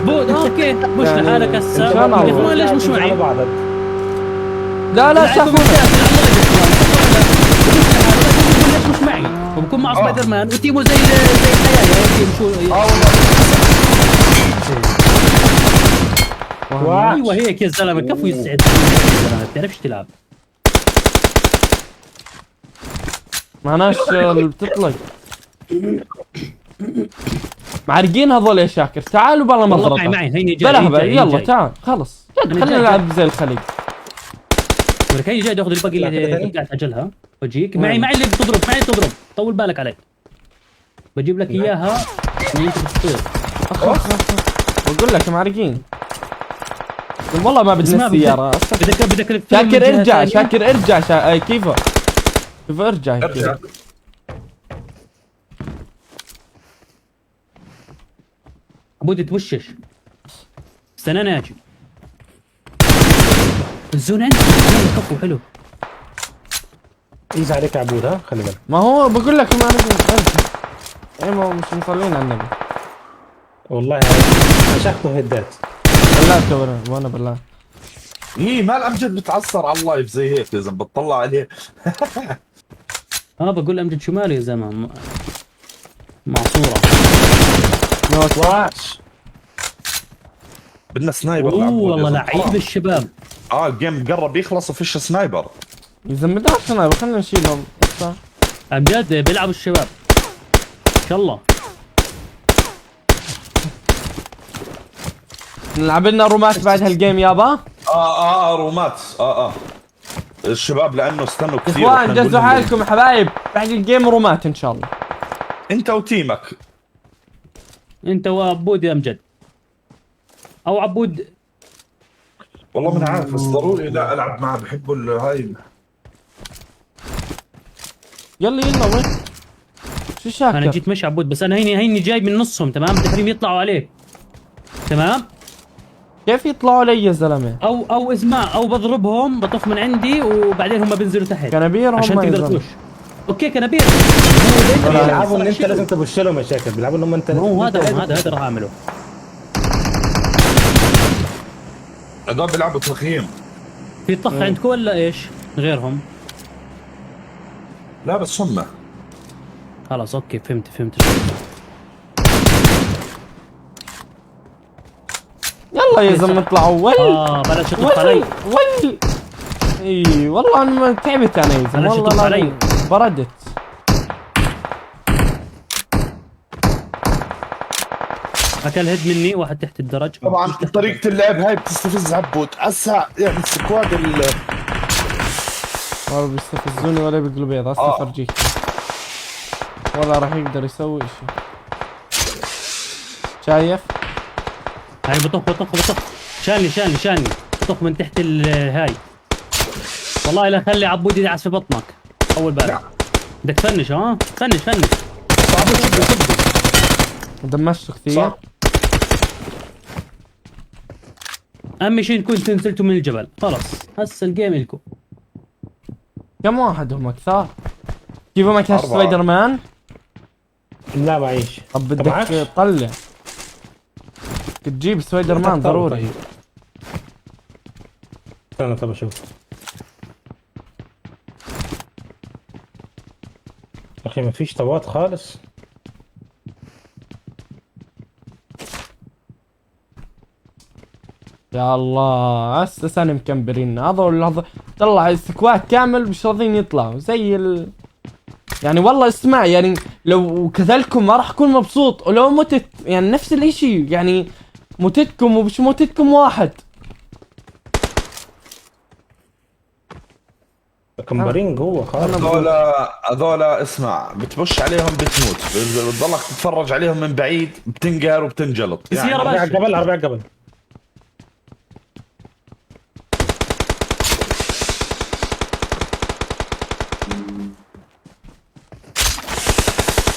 بود okay، بش يعني لحالك هسه. إن شاء الله. يا اخوان ليش مش معي؟ على بعض. لا لا، شافونا. ليش مش معي؟ وبكون مع سبايدر مان وتيمو زي الحياه يا تيم شو. اه والله. ايوه هيك يا زلمه، كفو يسعد يا زلمه، ما بتعرفش تلعب. معناش اللي بتطلق. معرقين هذول يا شاكر، تعالوا بلا والله مضرطة. معي معي، هيني جاي. بلا هيني هبل. جاي، يلا هيني جاي. تعال خلص جد. أنا خلينا جاي. نلعب زي الخليج. ولك هيني جاي اخذ الباقي لا، اللي كده ثاني؟ قاعد اجلها واجيك. معي معي اللي بتضرب، معي تضرب، طول بالك علي. بجيب لك اياها اللي انت بتطير. أخ أخ أخ. بقول لك معرقين، والله ما بدنا اسمع، السيارة. بدك الفيلم من شاكر جهة ارجع. ثانية. شاكر ارجع. كيفو كيفو ارجع. ارجع. عبود توشش، استنى انا اجي. ال zone عندك، يلا كفو حلو. easy عليك يا عبود، ها خلي بالك. ما هو بقول لك معرقين، ارجع. ايه ما هو مش مصلين على النبي. والله فشخته هدات. بلعت وانا بلعت. ايه مال امجد بتعصر على ال live زي هيك يا زلمه، بتطلع عليه. اه بقول امجد شو ماله يا زلمه، معصوره. وحش. بدنا sniper اوه لعبود يا والله زلمة. لعيب الشباب. اه ال game قرب يخلص وفيش sniper. يا زلمه بدناش sniper، خلينا نشيلهم صح. امجد بيلعبوا الشباب ان شاء الله. نلعب لنا رومات بعد هال game يابا. اه رومات، اه الشباب لانه استنوا كثير. اخوان وإحنا نقول جهزوا لهم حالكم يا حبايب، بعد ال game رومات ان شاء الله. انت وتيمك. انت وعبود يا امجد او عبود. والله ما انا عارف، بس ضروري لا العب معه، بحبوا هاي. يلا يلا، وين شو شاكر؟ انا جيت مش عبود، بس انا هيني جاي من نصهم. تمام، بدي يطلعوا عليك، تمام؟ كيف يطلعوا لي يا زلمه؟ او اسمع، او بضربهم بطف من عندي وبعدين هم بينزلوا تحت كنابير هم عشان يا تقدر زلمة. تخش. okay كنابير. بيلعبوا ان انت لازم تبش لهم يا شاكر، بيلعبوا ان هم انت ما هو أنت هذا لازم هذا راح اعمله. هذول بيلعبوا تخييم. في طخ عندكم ولا ايش؟ غيرهم؟ لا بس هم. خلاص okay، فهمت فهمت. يلا. والله يا زلمة اطلعوا ول. بلش يطخ علي. ول ول. اي والله انا ما تعبت انا يا زلمة، بلش والله يطخ علي. العظيم بردت. اكل head مني واحد تحت الدرج. طبعا طريقه اللعب هاي بتستفز عبود اسا، يعني ال squad ولا بيستفزوني ولا بيقلوا بيض. هسه افرجيك ولا راح يقدر يسوي اشي. شايف؟ هاي بطخ بطخ بطخ، شالني شالني شالني، بطخ من تحت هاي. والله لا خلي عبود يدعس في بطنك اول بالك. بدك تفنش؟ ها فنش فنش. عبود شبه شبه. دمجته كثير. صح. اهم شيء نكون نزلتوا من الجبل، خلص هسه ال game الكم. كم واحد هم؟ كثار. كيف ما كاش أربعة. سبايدر مان؟ لا معيش. طب بدك معكش؟ تطلع تجيب سبايدر مان ضروري. طيب. استنى طب اشوف. اخي ما فيش طوات خالص. يا الله هسه سنة مكمبرين هذول. هذول طلع ال squad كامل مش راضيين يطلعوا زي ال يعني والله اسمع، يعني لو كذلكم ما راح اكون مبسوط، ولو متت يعني نفس الاشي، يعني متتكم ومش متتكم واحد. كمبرين جوه خالص. هذولا هذولا اسمع، بتبش عليهم بتموت، بتضلك تتفرج عليهم من بعيد بتنقهر وبتنجلط. السيارة يعني عربية على الجبل، عربية على الجبل.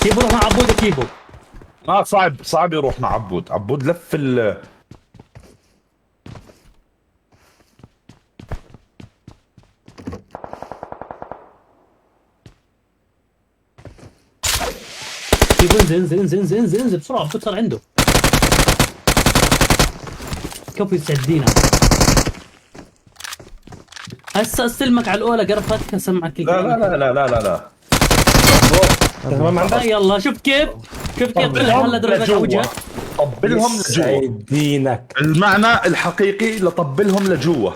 كيفو روح مع عبود كيفو. ما صعب، صعب يروح مع عبود. عبود لف ال كيفو انزل انزل انزل انزل انزل انزل بسرعة، عبود صار عنده. كفو يسعد دينك. هسه استلمك على الاولى قرفتك اسمعك. لا لا لا لا لا لا لا. تمام عندك. يلا شوف كيف، شوف كيف طلع هلا درجة على وجهك. طبلهم لجوا. يسعد دينك. المعنى الحقيقي لطبلهم لجوا.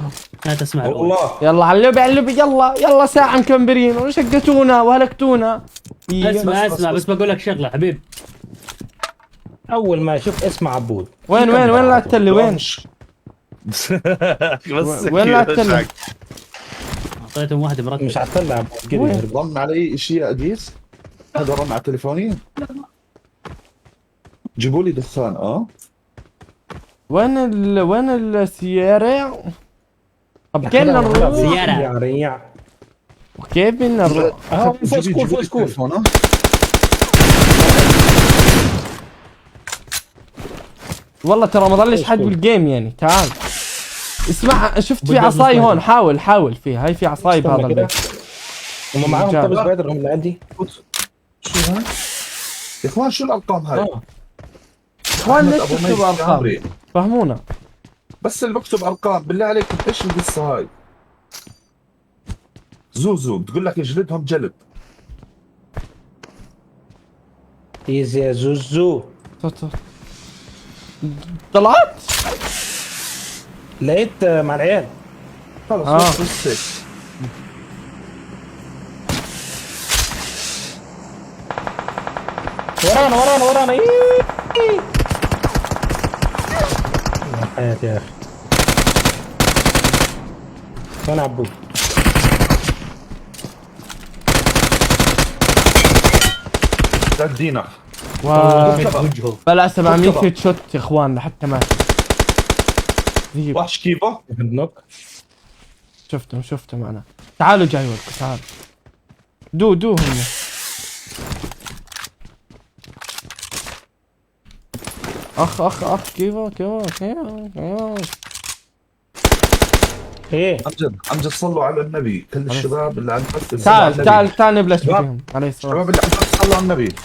لا تسمع الأولى. والله يلا على اللوبي، على اللوبي، يلا يلا ساعة مكمبرين وشقتونا وهلكتونا. اسمع اسمع بس بقول لك شغله حبيب. اول ما اشوف اسم عبود. وين وين وين لا التلي وين؟ بس وين لا التلي؟ اعطيتهم واحدة مرتب. مش هتطلع عبود كده وين؟ يهرب. رن علي شيء يا اديس، هذا رن على تليفوني. جيبوا لي دخان. وين وين السيارة؟ طب كيف بدنا نروح؟ سيارة. يا ريع. كيف بدنا نروح؟ اه فوق school، فوق school. التليفون. والله ترى ما ضلش حد بال game يعني. تعال اسمع، شفت في بدي عصاي أطلع. هون، حاول حاول فيها، هاي في عصاي بهذا استنى كده. البيت. هم معاهم رجال. طب سبايدر هم اللي عندي. شو هاي؟ يا اخوان شو الارقام هاي؟ اخوان أحمد ليش أبو تكتبوا ميس ارقام؟ عمري. فهمونا. بس اللي بكتب ارقام بالله عليكم ايش القصة هاي؟ زوزو بتقول لك اجلدهم جلد. easy يا زوزو. صوت صوت طلعت؟ لقيت مع العيال. خلص بس هيك. ورانا ورانا ورانا. إيه. يا حياتي يا اخي. وين عبود؟ سعد دينك. و وجهه. بلا 700 headshot يا اخوان لحتى مات. ذيب. وحش كيفو؟ knock. شفتهم شفتهم انا. تعالوا جاي ولكم، تعالوا. دو دو هم. اخ اخ اخ كيفو كيفو كيفو كيفو. ايه امجد امجد صلوا على النبي، كل الشباب اللي على البث صلوا على تعال النبي. تعال تعال نبلش شباب. فيهم عليه الصلاة. الشباب اللي على البث صلوا على النبي.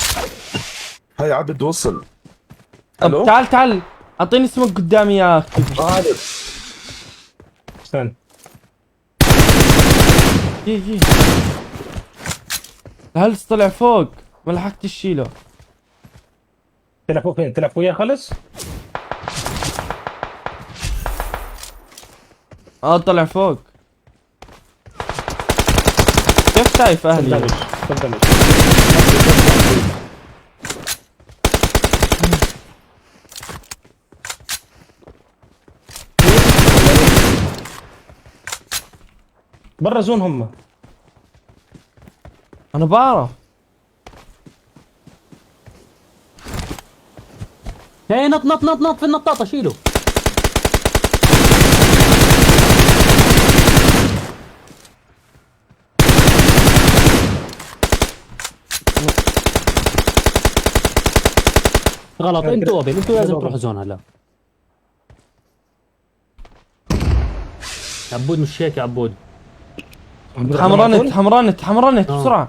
هاي عبد وصل. طب الو تعال تعال اعطيني اسمك قدامي يا كيفو. غالب. استنى. جي جي الهلس طلع فوق ما لحقت اشيله. طلع فوق فين؟ طلع فوقيها خالص؟ طلع فوق. كيف شايف اهلي؟ damage، خد damage. برا zone هم. انا بعرف. هي نط نط نط نط في النطاطه، شيله. غلط، انتوا قبل، انتوا لازم تروحوا zone هلا. عبود مش هيك يا عبود. حمرانت حمرانت حمرانت. آه. بسرعة.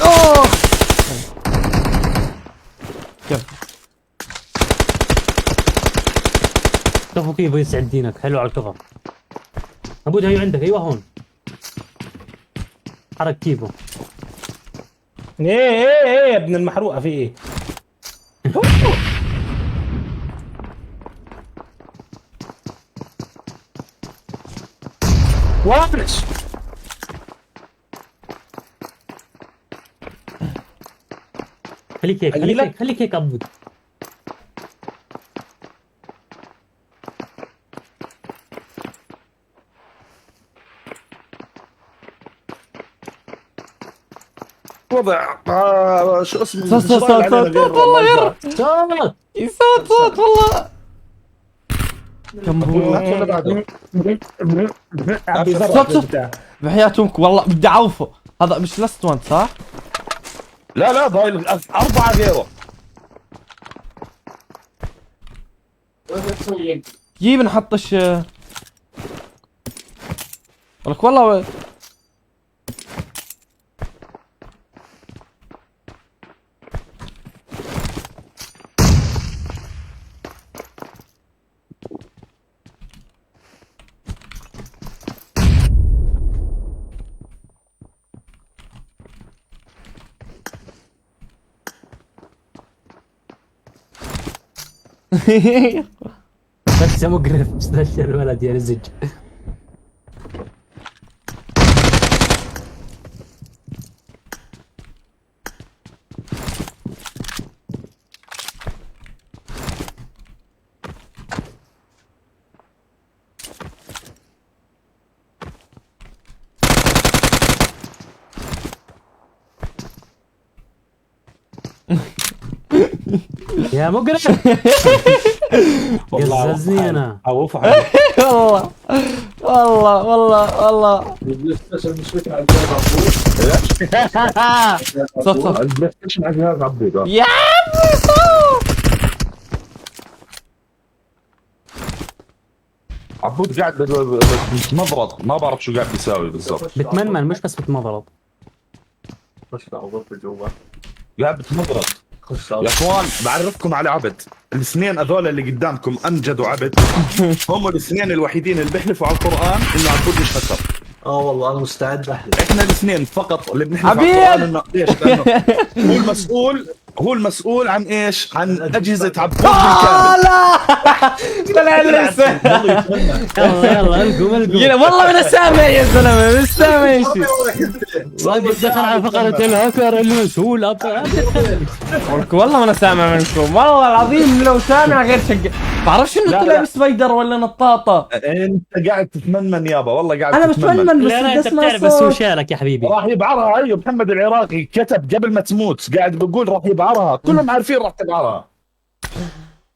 اوه كيف؟ شوفوا كيف يسعد دينك، حلو على الكفر. عبود هيو عندك، ايوه هون. حرك كيفه. ايه ايه ايه يا ابن المحروقه، في ايه؟ وافرش. خليك هيك، خليك أجيلك؟ هيك، خليك هيك عبود. وضع شو اسمه؟ صوت صوت صوت صوت صوت والله غير. صوت. صوت صوت والله. كم هو؟ ولا بعده؟ عم بيزرع صوت صوت. البتاع. بحياة امك والله بدي اعوفه. هذا مش last one صح؟ لا لا، ضايل 4 غيره. جيب نحطش. لك والله. بس يا مقرف، استشير الولد يا رزج. يا مقرف. والله قززني انا. عوفوا حالي. والله والله والله والله. البلاي ستيشن مش فكرة على الجهاز عبود. صوت صوت. البلاي ستيشن على جهاز عبود. يا عمي صوت. عبود قاعد بتمضرط، ما بعرف شو قاعد بيساوي بالضبط. بتمنمن مش بس بتمضرط. خش على غرفة جوا. قاعد بتمضرط. خش يا على اخوان بعرفكم على عبد، الاثنين هذول اللي قدامكم امجد وعبد هم الاثنين الوحيدين اللي بيحلفوا على القران انه عبود مش هكر. اه والله انا مستعد احلف. احنا الاثنين فقط اللي بنحلف على عبيد! القران انه ليش؟ لانه هو المسؤول، هو المسؤول عن ايش؟ عن اجهزة عبود بالكامل. لا طلع لسه. والله يتمنى. يلا يلا القم القم. والله من سامع يا زلمه، مش سامع شيء. واقف دخل على فقرة الهاكر المسؤول. والله ما انا سامع منكم، والله العظيم لو سامع غير شق. بعرفش انه لا، طلع لا. بسبايدر ولا نطاطه. انت قاعد تتمنمن يابا، والله قاعد انا تتمنمن. بتمنمن بس لا لا بدي انت اسمع بتعرف بس هو صوت. شالك يا حبيبي. راح يبعرها. ايوه محمد العراقي كتب قبل ما تموت، قاعد بيقول راح يبعرها، كلهم عارفين راح تبعرها.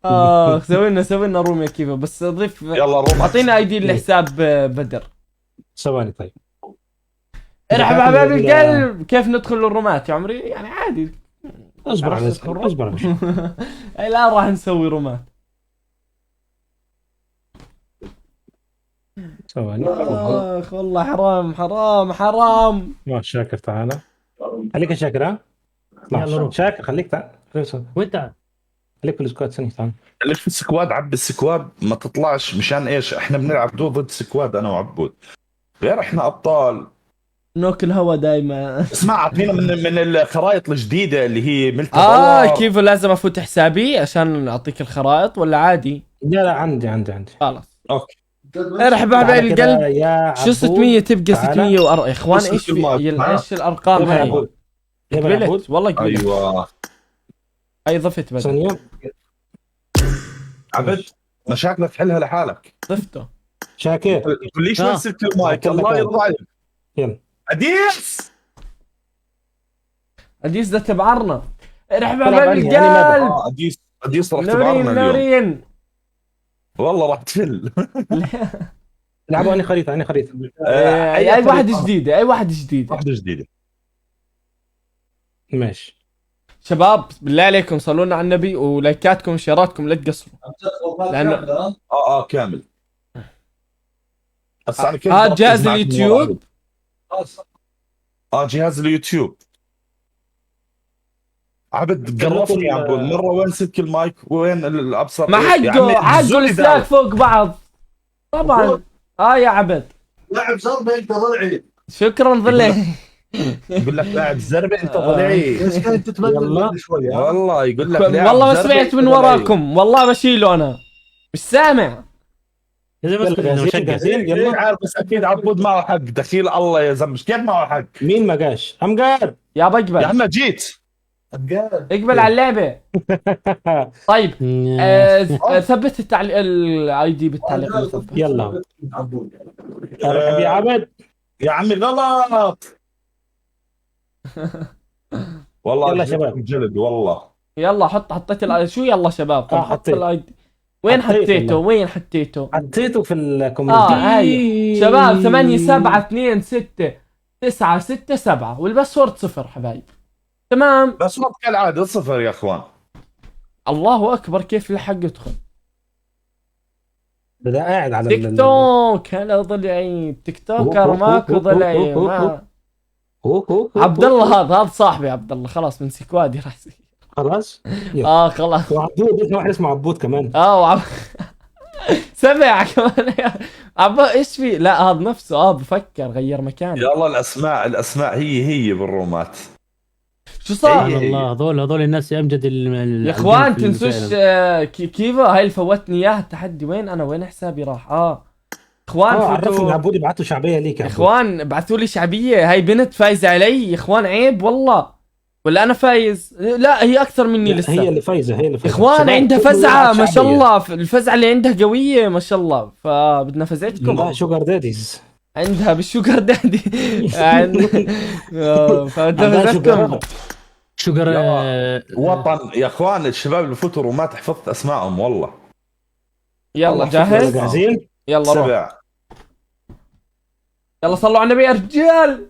اخ سوي لنا room يا كيفا، بس ضيف. يلا room. اعطينا ID الحساب بدر. ثواني طيب. ارحب حبايب القلب. كيف ندخل الرومات يا عمري؟ يعني عادي. اصبر على عرفت تدخل room؟ اصبر على. الان راح نسوي رومات. ثواني. اخ والله حرام حرام حرام. ما شاكر تعالى، خليك يا شاكر. ها اطلع. يلا روح. شاكر خليك تعال، وانت خليك في ال squad ثانية تعال. ليش في ال squad؟ عب ال squad ما تطلعش مشان ايش؟ احنا بنلعب دو ضد squad انا وعبود، غير احنا ابطال. ناكل هوا دايما. اسمع، اعطينا من الخرائط الجديدة اللي هي ملك. كيف لازم افوت حسابي عشان اعطيك الخرائط ولا عادي؟ لا لا، عندي عندي عندي. خلاص. okay. ارحب تعال حبايب كده القلب. يا شو عبود. 600 تبقى؟ تعال. 604 يا اخوان. وصلت ايش في المايك. ايش الارقام يلا يا هاي؟ عبود، يلا يا عبود. قبلت والله، قبلت. ايوه. هاي ضفت بدل. ثانية. عبد، مشاكلك حلها لحالك. ضفته. شاكر. ليش ما سبت المايك؟ الله يرضى عليك. يلا. اديس. اديس ده تبعرنا، ارحب تلعب حبايب أنهي؟ أنهي map؟ القلب. اديس، اديس راح نورين. تبعرنا اليوم. نورين. والله راح تفل. لعبوا اني خريطة، اني خريطة؟ اي واحد جديدة، اي واحد جديدة. واحدة جديدة. ماشي. شباب، بالله عليكم صلونا على النبي، ولايكاتكم وشيراتكم لا تقصروا. لأنه- اه كامل. هسه انا كيف هذا بدي جهاز أركز معك من اليوتيوب. ورا؟ اه، جهاز اليوتيوب. عبد قرفني يا عبود، مرة وين سلك المايك وين الابصر. ما يا عمي، حقه حقه زولي السلاك دعوة. فوق بعض طبعا. يا عبد. لاعب زربه انت ضلعي. شكرا ضلعي. يقول لك لاعب زربه انت ضلعي. بس كانت تتبدل يلا. بعد شوي، ها؟ والله يقول لك لاعب والله ما زربة سمعت أنت من ضلعي. وراكم، والله بشيله انا مش سامع. يا زلمة يلا اسكت، انه جاهزين؟ مشقق. جاهزين؟ إيه، يلا. عارف، بس اكيد عبود معه حق. دخيل الله يا زلمه، كيف معه حق؟ مين ما جاش؟ امجد. يا بقبل. يا عم جيت. أبقال. اقبل على اللعبة. طيب، ثبت التعليق، ال ID بالتعليق المثبت. يلا. عبود. ارحب يا عبد. يا عمي غلط والله. يلا شباب. جلد والله. يلا حط، حطيت شو يلا شباب؟ طب آه، حط حطيت. ال ID. وين حطيت حطيته؟ والله. وين حطيته؟ حطيته في ال comment. هاي شباب، 8 7 2 6 9 6 7، وال password 0 حبايب. تمام. بس وقت كالعادة 0 يا اخوان. الله اكبر، كيف لحق يدخل؟ ده قاعد على تيك توك. هلا ضلعي تيك توكر، ماكو ضلعي ما. عبد الله، هذا صاحبي عبد الله، خلاص من squad ي راح يصير. خلاص. اه خلاص. وعبود، اسمه واحد اسمه عبود كمان. اه سمع كمان عبود، ايش في؟ لا، هذا نفسه. بفكر غير مكانه. يلا، الاسماء الاسماء هي هي بالرومات. شو صار؟ سبحان الله، هذول الناس يا امجد يا اخوان تنسوش كيفا هاي اللي فوتني اياها التحدي. وين انا؟ وين حسابي راح؟ اخوان عرفني. فوتوا. عبود يبعتوا شعبية ليك يا يا عبود. اخوان ابعثوا لي شعبية، هاي بنت فايزه علي يا اخوان، عيب والله. ولا انا فايز؟ لا، هي اكثر مني لا، لسه. هي اللي فايزه، هي اللي يا فايزه. اخوان شباب، عندها كله فزعه يبعت ما شاء شعبية. الله، الفزعه اللي عندها قوية ما شاء الله، فبدنا فزعتكم. لا، sugar daddies. عندها بال sugar daddy فبدنا عندها فزعتكم. sugar. sugar. يا وطن يا اخوان، الشباب اللي فوتوا رومات حفظت اسمائهم والله. يلا يلا جاهز؟ جاهزين؟ يلا روح. 7. يلا صلوا على النبي يا رجال.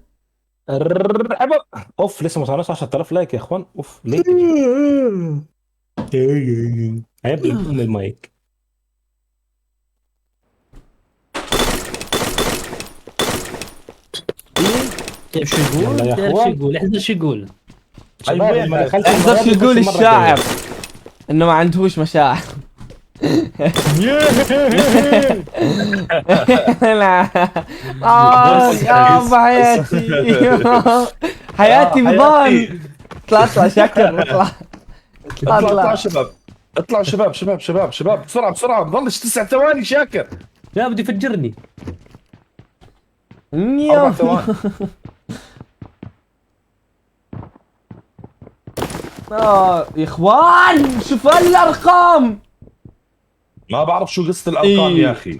ارحبوا. اوف، لسه ما وصلناش 10000 like يا اخوان، اوف، ليه كده؟ عيب ام المايك. تعرف شو يقول؟ يلا يا تعرف شو أخوان. يقول؟ احذر شو يقول. شباب، أيوة. ما دخلش احذر المرة شو دي، يقول خش المرة الشاعر انه ما عندهوش مشاعر. لا يا حياتي، حياتي بضان. اطلع اطلع شكر، اطلع اطلع. اطلع اطلع. اطلع. شباب، اطلعوا شباب شباب شباب شباب، بسرعة بسرعه، بضلش 9 ثواني شاكر. لا، بده يفجرني. 4 ثواني. يا اخوان شوف الارقام. ما بعرف شو قصة الارقام. إيه. يا اخي.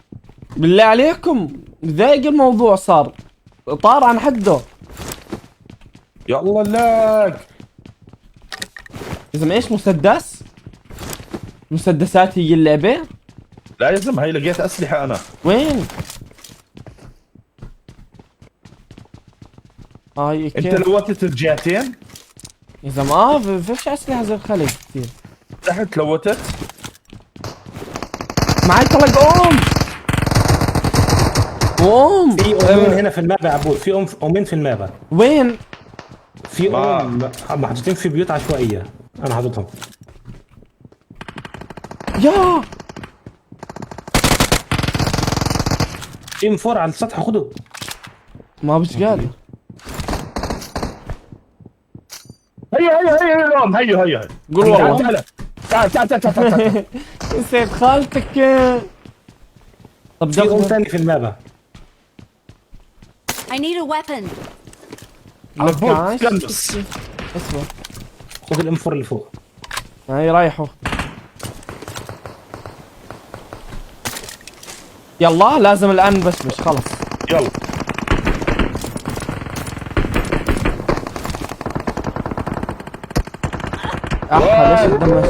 بالله عليكم ضايق الموضوع، صار طار عن حده. يا الله ال lag. يا زلمة ايش مسدس؟ مسدسات هي اللعبة؟ لا يا زلمه، هي لقيت اسلحة انا. وين؟ هي انت كيف؟ لوتت الجهتين؟ يا زلمة فيش اسلحة زي الخلق كثير. تحت لوتت. معي طلق ام وام. في اومين هنا في ال map يا عبود، في اومين في ال map. وين؟ في ما- محطوطين في بيوت عشوائية، انا حاططهم. يا في M4 على السطح، خده. ما مش قادر. اوم، هيو هيو. قول والله. تعال تعال تعال تعال تعال تعال. نسيت خالتك. طب في ام دخل ثاني في المابا. I need a weapon. عبود تلمس. اصبر. خذ ال M4 اللي فوق. هاي رايحوا. يلا لازم الان بشبش خلص. يلا. احا ليش تدمج؟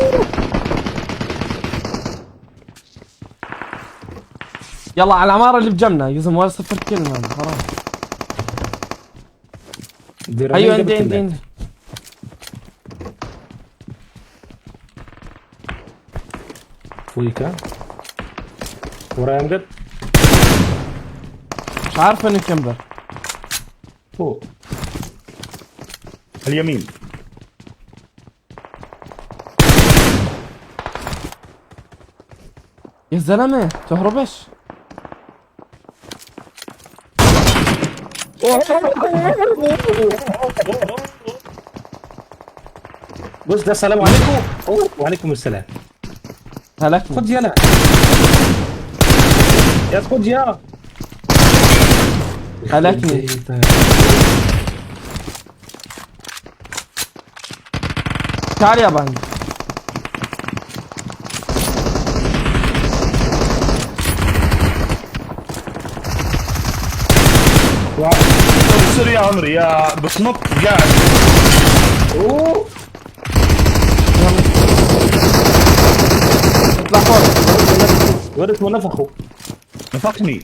يلا على العمارة اللي بجنبنا يا زلمة، ولا صفر كلمة هذا حرام. ديرانين ايوه جابت عندي عندي الماب. عندي. فوقيك ها. ورايا امجد. مش عارف وين الكمبر. فوق. اليمين. يا زلمة تهربش. بص ده السلام عليكم. أوه، وعليكم السلام. هلكني. خد يلا يا خد يا هلكني. تعال يا عندي. sorry يا عمري يا بتنط قاعد. اوه. اطلع فوق. ورث ونفخه. نفخني.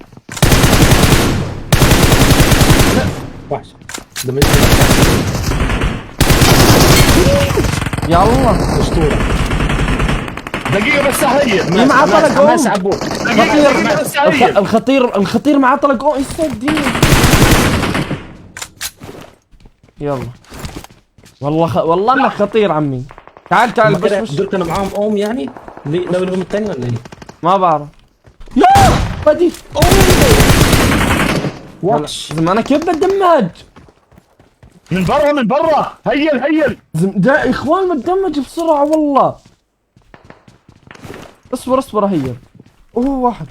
وحش ده مش يلا. اسطورة. دقيقة بس اهيل. إيه معاه طلق حماس أم. عبود. دقيقة دقيقة بس اهيل. الخطير الخطير معاه طلق اوم. ايش الدنيا؟ يلا والله والله انك خطير عمي. تعال تعال هم كده بس بس. دول كانوا معاهم اوم يعني؟ ليه لو الام الثاني ولا ايه؟ ما بعرف. يا بدي. وحش. زلمة انا كيف بتدمج؟ من برا من برا. هيل هيل. زم... ده يا اخوان متدمج بسرعة والله. اصبر اصبر هي. اوه واحد.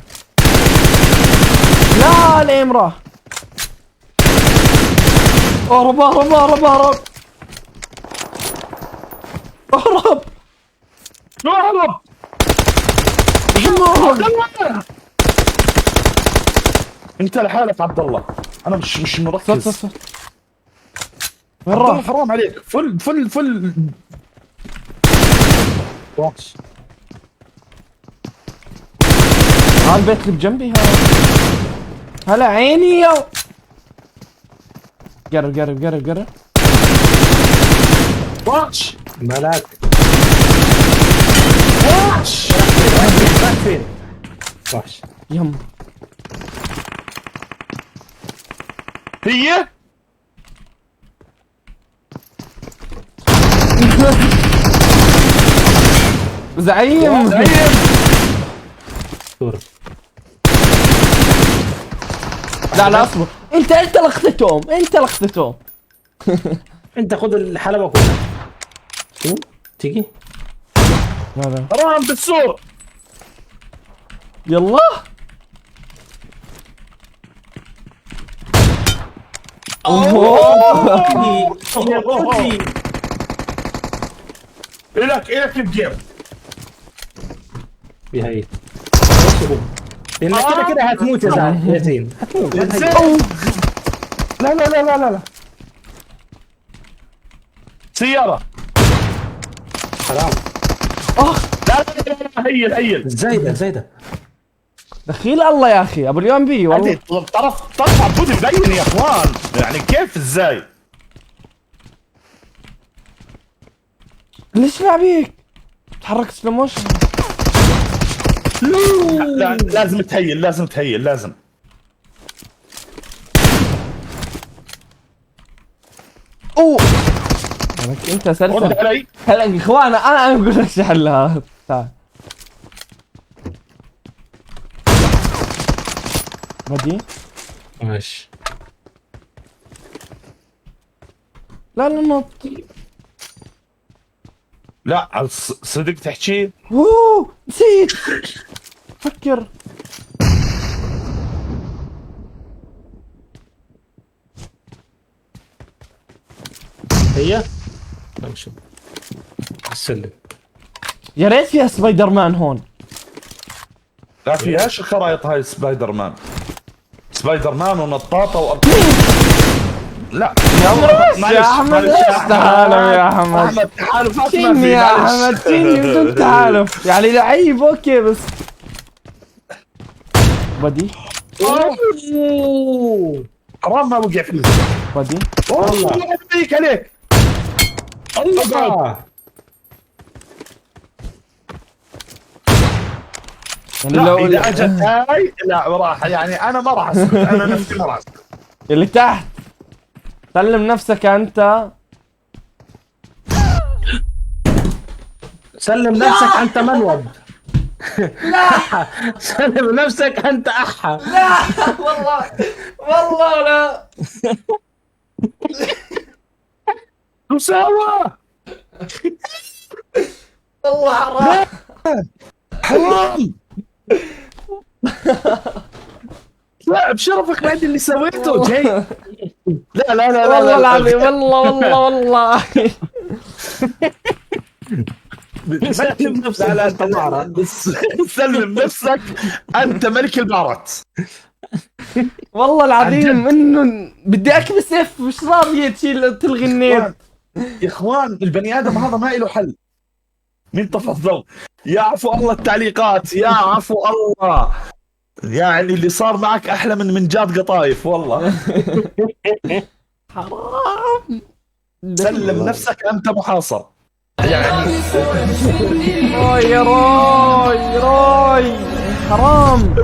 لا ال aim راح. اهرب اهرب اهرب اهرب اهرب. اهرب. اهرب. انت لحالك عبد الله، انا مش مركز. صوت صوت. وين عبد الله راح؟ حرام عليك، full full full. وحش. ها البيت اللي بجنبي. ها هلا عيني يا. قرب قرب قرب قرب. وحش. ملاك. وحش. راح فين؟ وحش. يم. هي زعيم. زعيم. اسطورة. لا لا اصبر، انت لخطتهم، انت لخطتهم. انت خد الحلبة كلها. شو؟ تيجي؟ لا لا. حرام بالسور. يلا. اوه. الك الك ال game. بهي. لانك كده كده هتموت يا زعيم يا زين. هتموت. لا لا لا لا لا لا. سيارة. حرام. اخ. لا لا لا لا هيل هيل. ازاي ده ازاي ده؟ دخيل الله يا اخي ابو اليوم بي والله. طرف طرف عبود مبين يا اخوان، يعني كيف ازاي؟ ليش لعبيك؟ تحرك slow motion. لا لازم تهيل، لازم تهيل، لازم. اوه لك انت رد سلسل. علي. هلا يا اخوان انا اقول لك شو حلها. تعال بدي. ماشي. لا لا نط. لا على صدق تحكي؟ اوه نسيت. فكر. هي لا مش السلم. يا ريت فيها سبايدر مان هون. لا فيهاش الخرايط هاي سبايدر مان. سبايدر مان ونطاطه لا. يا معلش، احمد معلش ايش يا أحمد. تحالف يا احمد؟ احمد تحالفات ما شيني في، يا معلش. احمد، شيني بدون تحالف. يعني لعيب okay بس بدي حرام ما وقع فيه. بدي والله يهديك عليك. الله آه. يعني لا لو اذا اجت هاي لا راح، يعني انا ما راح اسكت، انا نفسي ما راح اسكت. اللي تحت سلم نفسك انت. سلم نفسك انت منوب. لا سلم نفسك انت احا. لا والله والله لا. شو سوى؟ والله حرام. حرام. لا بشرفك بعد اللي سويته جاي. لا لا لا لا والله لا. العظيم والله والله والله. سلم نفسك لا لا انت معرض. بس سلم نفسك انت ملك البارات. والله العظيم انه بدي اكبس F، مش راضية تشيل تلغي النت. يا اخوان البني ادم هذا ما له حل. مين طفى الضوء؟ يا عفو الله التعليقات، يا عفو الله. يعني اللي صار معك احلى من منجاد قطايف والله. حرام. سلم نفسك انت محاصر. يعني روي يا روي روي حرام.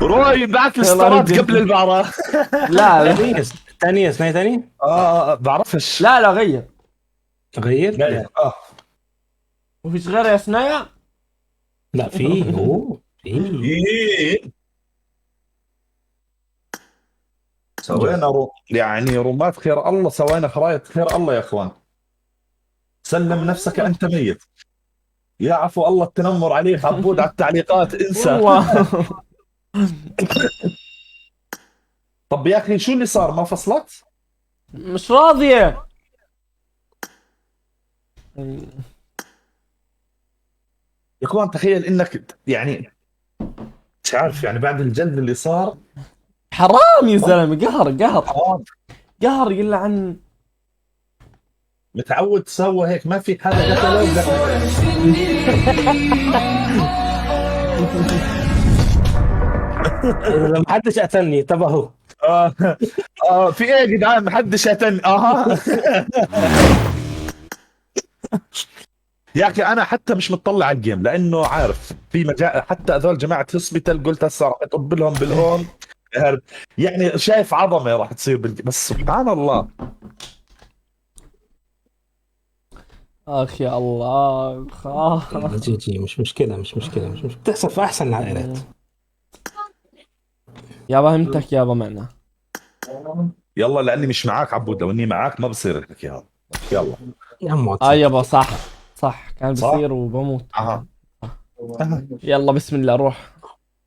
روي بعت الاسترات قبل البعرة. لا لا ثانية ثانية ثانية ثانية. بعرفش. لا لا غير غير؟ لا وفيش غير يا سنايا؟ لا في، اوه في. إيه. سوينا يعني رومات خير الله، سوينا خرايط خير الله يا اخوان. سلم نفسك انت ميت. يا عفو الله التنمر عليك عبود على التعليقات، انسى. والله. طب يا اخي شو اللي صار؟ ما فصلت؟ مش راضية. يا اخوان تخيل انك يعني مش عارف، يعني بعد الجلد اللي صار حرام يا زلمة، قهر قهر حرام. قهر يلعن. متعود تسوى هيك، ما في حدا قتله. إذا ما حدش قتلني طب اهو. في ايه يا جدعان؟ ما حدش قتلني. يا اخي انا حتى مش مطلع على ال game لانه عارف في مجال، حتى هذول جماعة hospital قلت هسه راح اطب لهم بالهون، يعني شايف عظمه راح تصير بس سبحان الله. اخ يا الله اخ. GG مش مشكلة مش مشكلة مش مشكلة، بتحصل في احسن العائلات. يابا همتك يابا معنا. يلا لاني مش معاك عبود، لو اني معاك ما بصير الحكي هذا. يلا يا عم يابا صح صح، كان بصير وبموت. يلا بسم الله روح.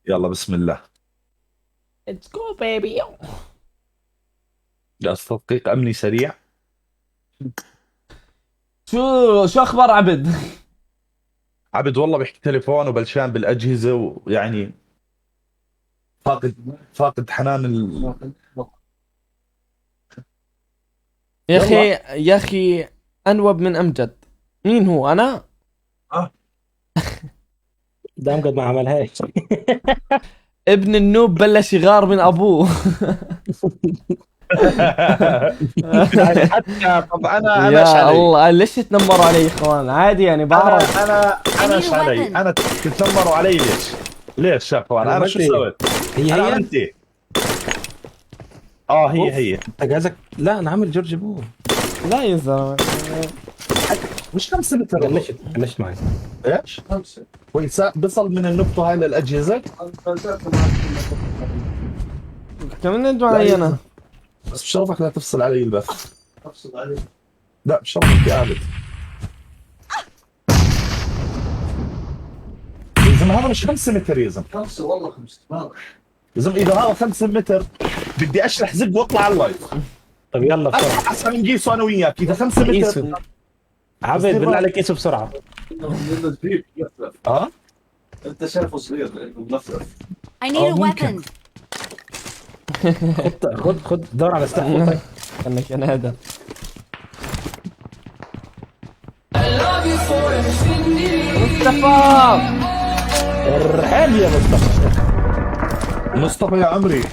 يلا بسم الله. Let's go baby. لا تدقيق امني سريع. شو اخبار عبد؟ عبد والله بيحكي تليفون وبلشان بالاجهزة، ويعني فاقد حنان يا اخي يا اخي انوب من امجد. مين هو انا؟ ده امجد ما عملهاش. ابن النوب بلش يغار من ابوه. يعني حتى طب انا يا ايش علي؟ الله ليش تتنمروا علي يا اخوان؟ عادي يعني بعرف. انا ايش علي؟ انا تتنمروا علي ليش؟ ليش يا اخوان؟ انا شو سويت؟ هي انا هي عملت ايه؟ هي هي. انت جهازك؟ لا انا عامل جورج بو. لا يا زلمة مش 5 متر. بلشت معي. ايش؟ 5 كويس، بصل من النقطة هاي للأجهزة. كمان انتوا علي انا. بس بشرفك لا تفصل علي البث. افصل عليك. لا بشرفك يا عابد. زلمة هذا مش 5 متر يا زلمة. 5 والله 5. يا زلمة اذا هذا 5 متر بدي اشلح زق واطلع على ال live. طب يلا بسرعة. احسن نقيسه انا وياك اذا 5 متر. قيسه عبد بالله عليك قيسه بسرعة. لانه كبير ملفلف. اه انت شايفه صغير لانه ملفلف. I need Oh, a ممكن. weapon. خد خد خد دور على سلاح فوق. طيب. استنى كان هذا. مصطفى ارحب يا مصطفى. مصطفى يا عمري.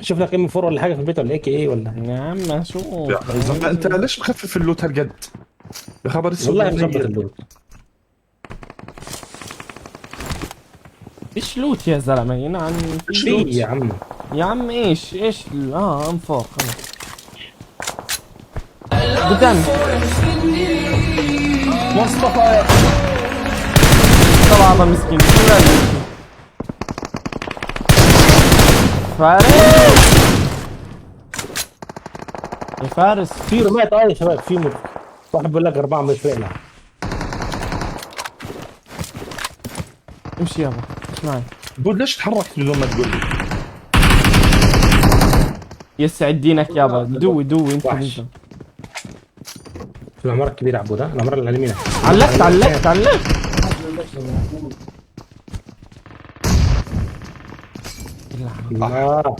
شوف لك M4 ولا حاجة في البيت ولا AK ولا. يا عم شو يا زلمة انت ليش مخفف ال loot هالقد؟ بخبر السوق. والله مظبط ال loot. فيش loot يا زلمة ينعن. في يا عم. يا عم ايش ايش M4 خلص قدامي. مصطفى يا طلع هذا مسكين شو لازم يمشي؟ فارس يا فارس. في رمات يا شباب، في مت. واحد بيقول لك 4 مش فاهم. امشي يابا اسمعي. قول ليش تحركت بدون ما تقول لي؟ يسعد دينك يابا. دوي دوي انت. وحش. انت في العمارة الكبيرة عبود، ها العمارة اللي على يمينك. علقت علقت علقت. الله.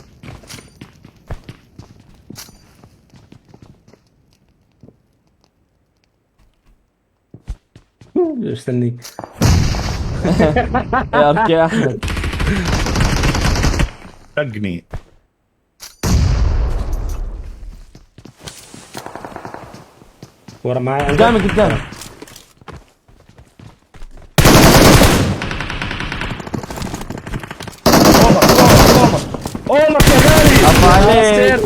استني. يا اركي احمد. شقني. ورا معايا. قدامي قدامي. اومك يا غالي. عفا عليك.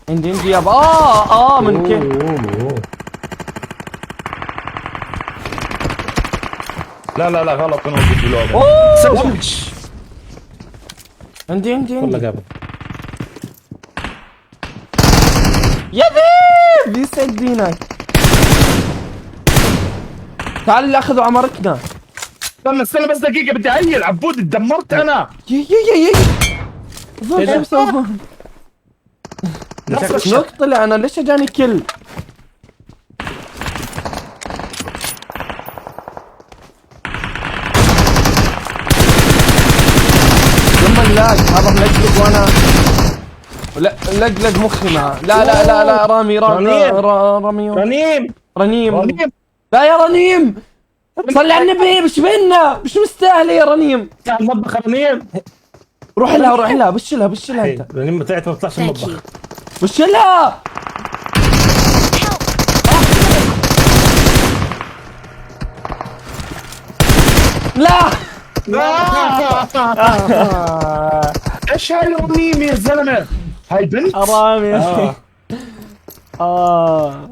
عندي عندي يابا. من كيف. أوه، أوه. لا لا لا غلط انا وقفت بالأوبن. أوه. عندي عندي والله عندي. جابه. يا ذيب يسعد دينك. تعال اللي اخذوا عمارتنا. استنى استنى بس دقيقة بدي اعيل عبود تدمرت انا. يا يا يا يا إيه ده؟ شو مسوي؟ knock طلع انا ليش اجاني kill؟ ثم ال lag هذا ملقلق وانا لا لقلق مخي معه. لا لا لا لا رامي رامي. رنيم. رامي رنيم. رنيم. رنيم. لا يا رنيم صلي على النبي مش بينا مش مستاهلة يا رنيم. اطلع المطبخ رنيم. روح لها روح لها بش لها بش لها انت. رنيم طلعت ما طلعش Thank المطبخ. you. بش لها. لا. ايش هاي رنيم يا زلمة؟ هاي بنت؟ حرام يا آه.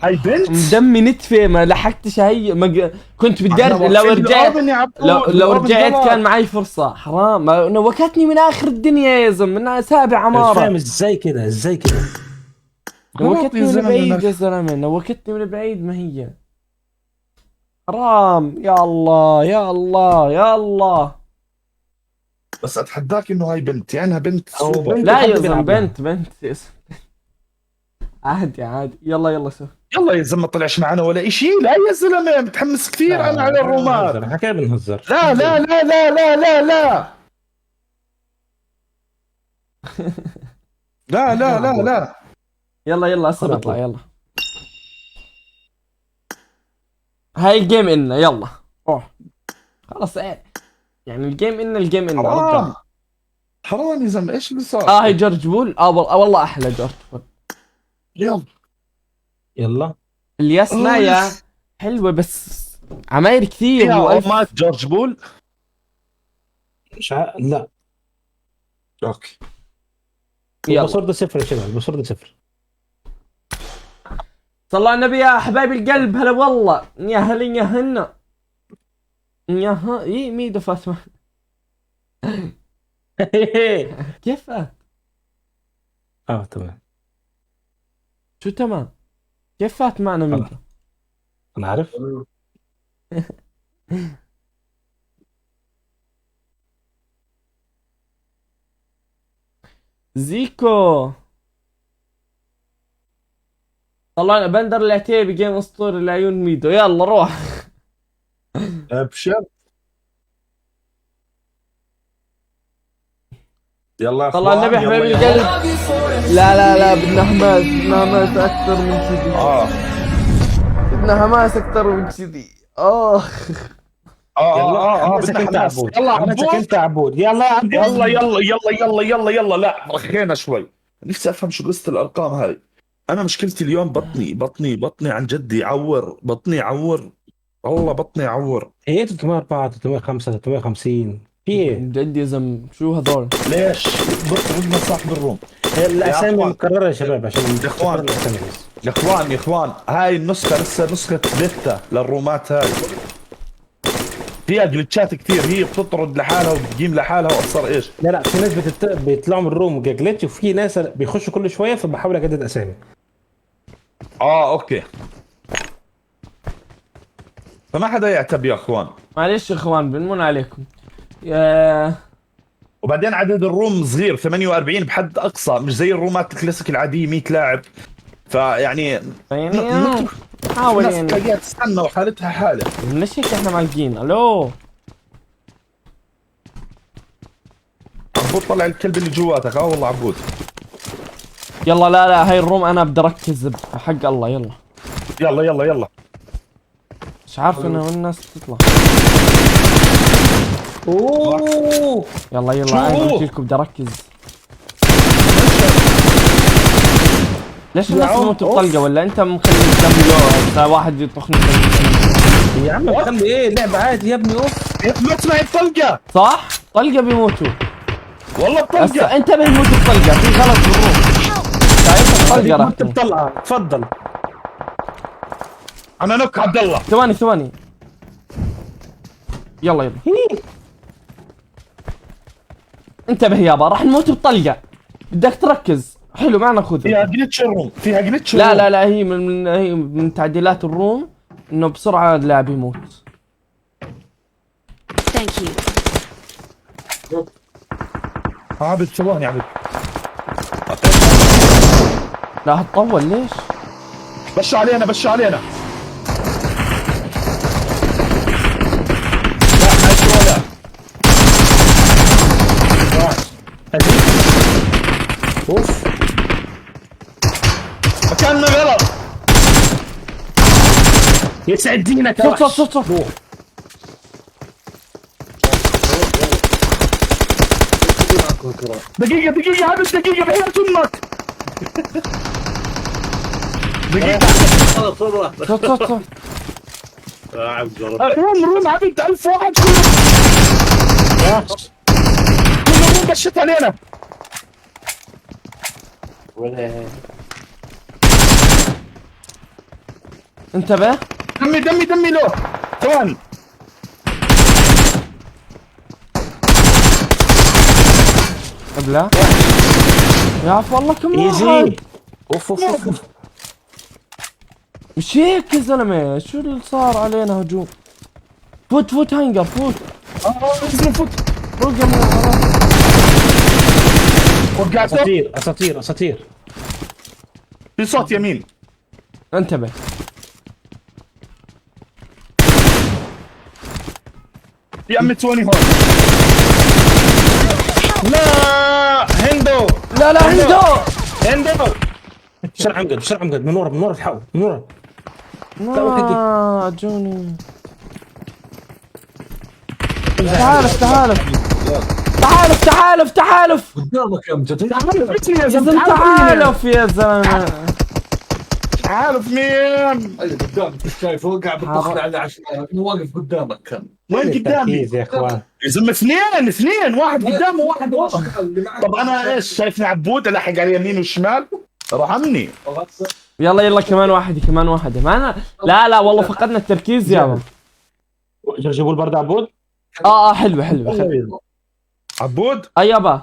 هاي بنت؟ دمي نتفه ما لحقتش هي ما كنت بدي إحنا أرجع. لو واقفين رجعت بالأوبن يا عبود، لو بالأوبن رجعت غلط. كان معي فرصة. حرام نوكتني من اخر الدنيا يا زلمة، من سابع مش فاهم عمارة. ازاي كده ازاي كده. نوكتني يا من زلمة. بعيد يا زلمة، نوكتني من بعيد. ما هي حرام. يا الله يا الله يا الله. بس اتحداك انه هاي بنت، يعني بنت أو سوبر. بنت. لا حد يا زلمة بيلعب معها. بنت بنت يا زلمة. عادي عادي يلا يلا سو. يلا يا زلمة ما طلعش معنا ولا إشي. لا يا زلمة متحمس كثير انا على الرومات. احنا كده بنهزر. لا لا لا لا لا لا لا لا لا لا لا. يلا يلا هسه خلاص. بطلع. يلا هاي ال game إلنا. يلا روح خلص. ايه يعني ال game إلنا ال game إلنا. حرام حرام يا زلمة ايش اللي صار؟ هاي جورج بول. والله احلى جورج بول. يلا يلا. الياسنايا حلوة بس عماير كثير. فيها وألف. رومات جورج بول؟ مش ع... لا. okay يلا ال password صفر يا شباب، ال password صفر. صلى على النبي يا حبايب القلب. هلا والله يا هلا يا هنا يا ها. اي ميدو فاطمة. كيف فات؟ تمام. شو تمام؟ كيف فات معنا ميدو؟ انا عارف. زيكو طلعنا بندر العتيبي game اسطوري لعيون ميدو، يلا روح. ابشر. يلا يا طلع اخوان، النبي يلا حبيب يلا. القلب. لا لا لا، بدنا حماس، بدنا حماس اكثر من كذي. بدنا حماس اكثر من كذي. اخ. اه يلا اه اه حماسك بدنا انت حماس. عبود، يلا حماسك عبود. انت عبود، يلا يا عبود. يلا يلا يلا يلا يلا يلا. لا رخينا شوي، نفسي افهم شو قصة الارقام هاي. انا مشكلتي اليوم بطني بطني بطني عن جد يعور، بطني يعور والله، بطني يعور. ايه 304، 305، 350، في ايه؟ جد يا زلمه، شو هذول؟ ليش بدنا صاحب ال room؟ هي الاسامي أخوان. مكررة يا شباب عشان يا أخوان. تكرر الاسامي بس. يا اخوان يا اخوان، هاي النسخة لسه نسخة بيتا للرومات هاي، فيها جلتشات كثير، هي بتطرد لحالها وبتقيم لحالها وابصر ايش. لا لا، في ناس بيطلعوا من ال room glitch، وفي ناس بيخشوا كل شويه، فبحاول اجدد اسامي. اه okay، فما حدا يعتب يا اخوان. معلش يا اخوان، بنمون عليكم يا وبعدين عدد ال room صغير، 48 بحد اقصى، مش زي الرومات الكلاسيك العاديه 100 لاعب، فيعني يعني حاول الناس يعني تلاقيها تستنى وحالتها حاله. ليش هيك احنا معلقين؟ الو. عبود طلع الكلب اللي جواتك. اه والله عبود. يلا لا لا، هاي ال room انا بدي اركز بحق الله. يلا. يلا يلا يلا. مش عارف انا وين الناس بتطلع. اوه. يلا يلا. شو انا هو؟ قلت لكم بدي اركز. ليش الناس يا عم، بيموتوا أوف. بطلقه؟ ولا انت مخلي الدم لو هسه واحد يطخني؟ يا عم خلي ايه، لعب عادي يا ابني، اوف. ما تسمعي بطلقه. صح؟ طلقه بيموتوا. والله بطلقه. هسه انتبه يموتوا بطلقه، في غلط بال room. شايف الطلقه راح انت تموت. بطلقه، تفضل. انا knock عبد الله. ثواني ثواني، يلا يلا. انتبه يابا، راح نموت بطلقه، بدك تركز. حلو معنا، خذ. فيها glitch ال room، فيها glitch. لا لا لا، هي من, من هي من تعديلات ال room انه بسرعه اللاعب يموت. Thank you. عبد ثواني عبد. لا هتطول ليش؟ بشوا علينا، بشوا علينا. لا ما ولا. اوف. مكاننا غلط. يسعد دينك يا صوت وحش. صوت صوت صوت. دقيقة دقيقة عبد، دقيقة بحياة امك، دقيقة. خلاص خذ راحتك. صوت صوت صوت. يا عبد رب. room room عبد، 1000 واحد كله. وحش. كل room بشت علينا. ولا. انتبه. دمي دمي دمي له، ثواني. ابلع يا عفو الله، كم easy. واحد؟ اوف اوف اوف أوف. مش هيك يا زلمه، شو اللي صار علينا هجوم؟ فوت فوت هانجر فوت. اه انزل فوت. فوق يا من وقعته. اساطير اساطير اساطير. في صوت يمين. انتبه. في ام 20 هون. لا هندو. لا لا، هندو. هندو، بسرعه امجد، بسرعه امجد، من ورا من ورا، الحقوا من ورا. آه جوني، تحالف تحالف تحالف تحالف تحالف. قدامك يا امجد. يا يا زلمه تحالف يا زلمه. عارف مين؟ ايوه قدامك، مش شايفه؟ قاعد بتدخل على عشان واقف قدامك كان. وين قدامي؟ التركيز يا اخوان. يا زلمه اثنين اثنين، واحد قدامه وواحد ورا. اللي معك. طب انا ايش شايفني عبود الحق على اليمين والشمال؟ رحمني. يلا يلا، كمان واحدة كمان واحدة معنا. لا لا والله فقدنا التركيز يابا. جيبوا البرد عبود. اه حلوة حلوة حلوة. عبود. اي يابا.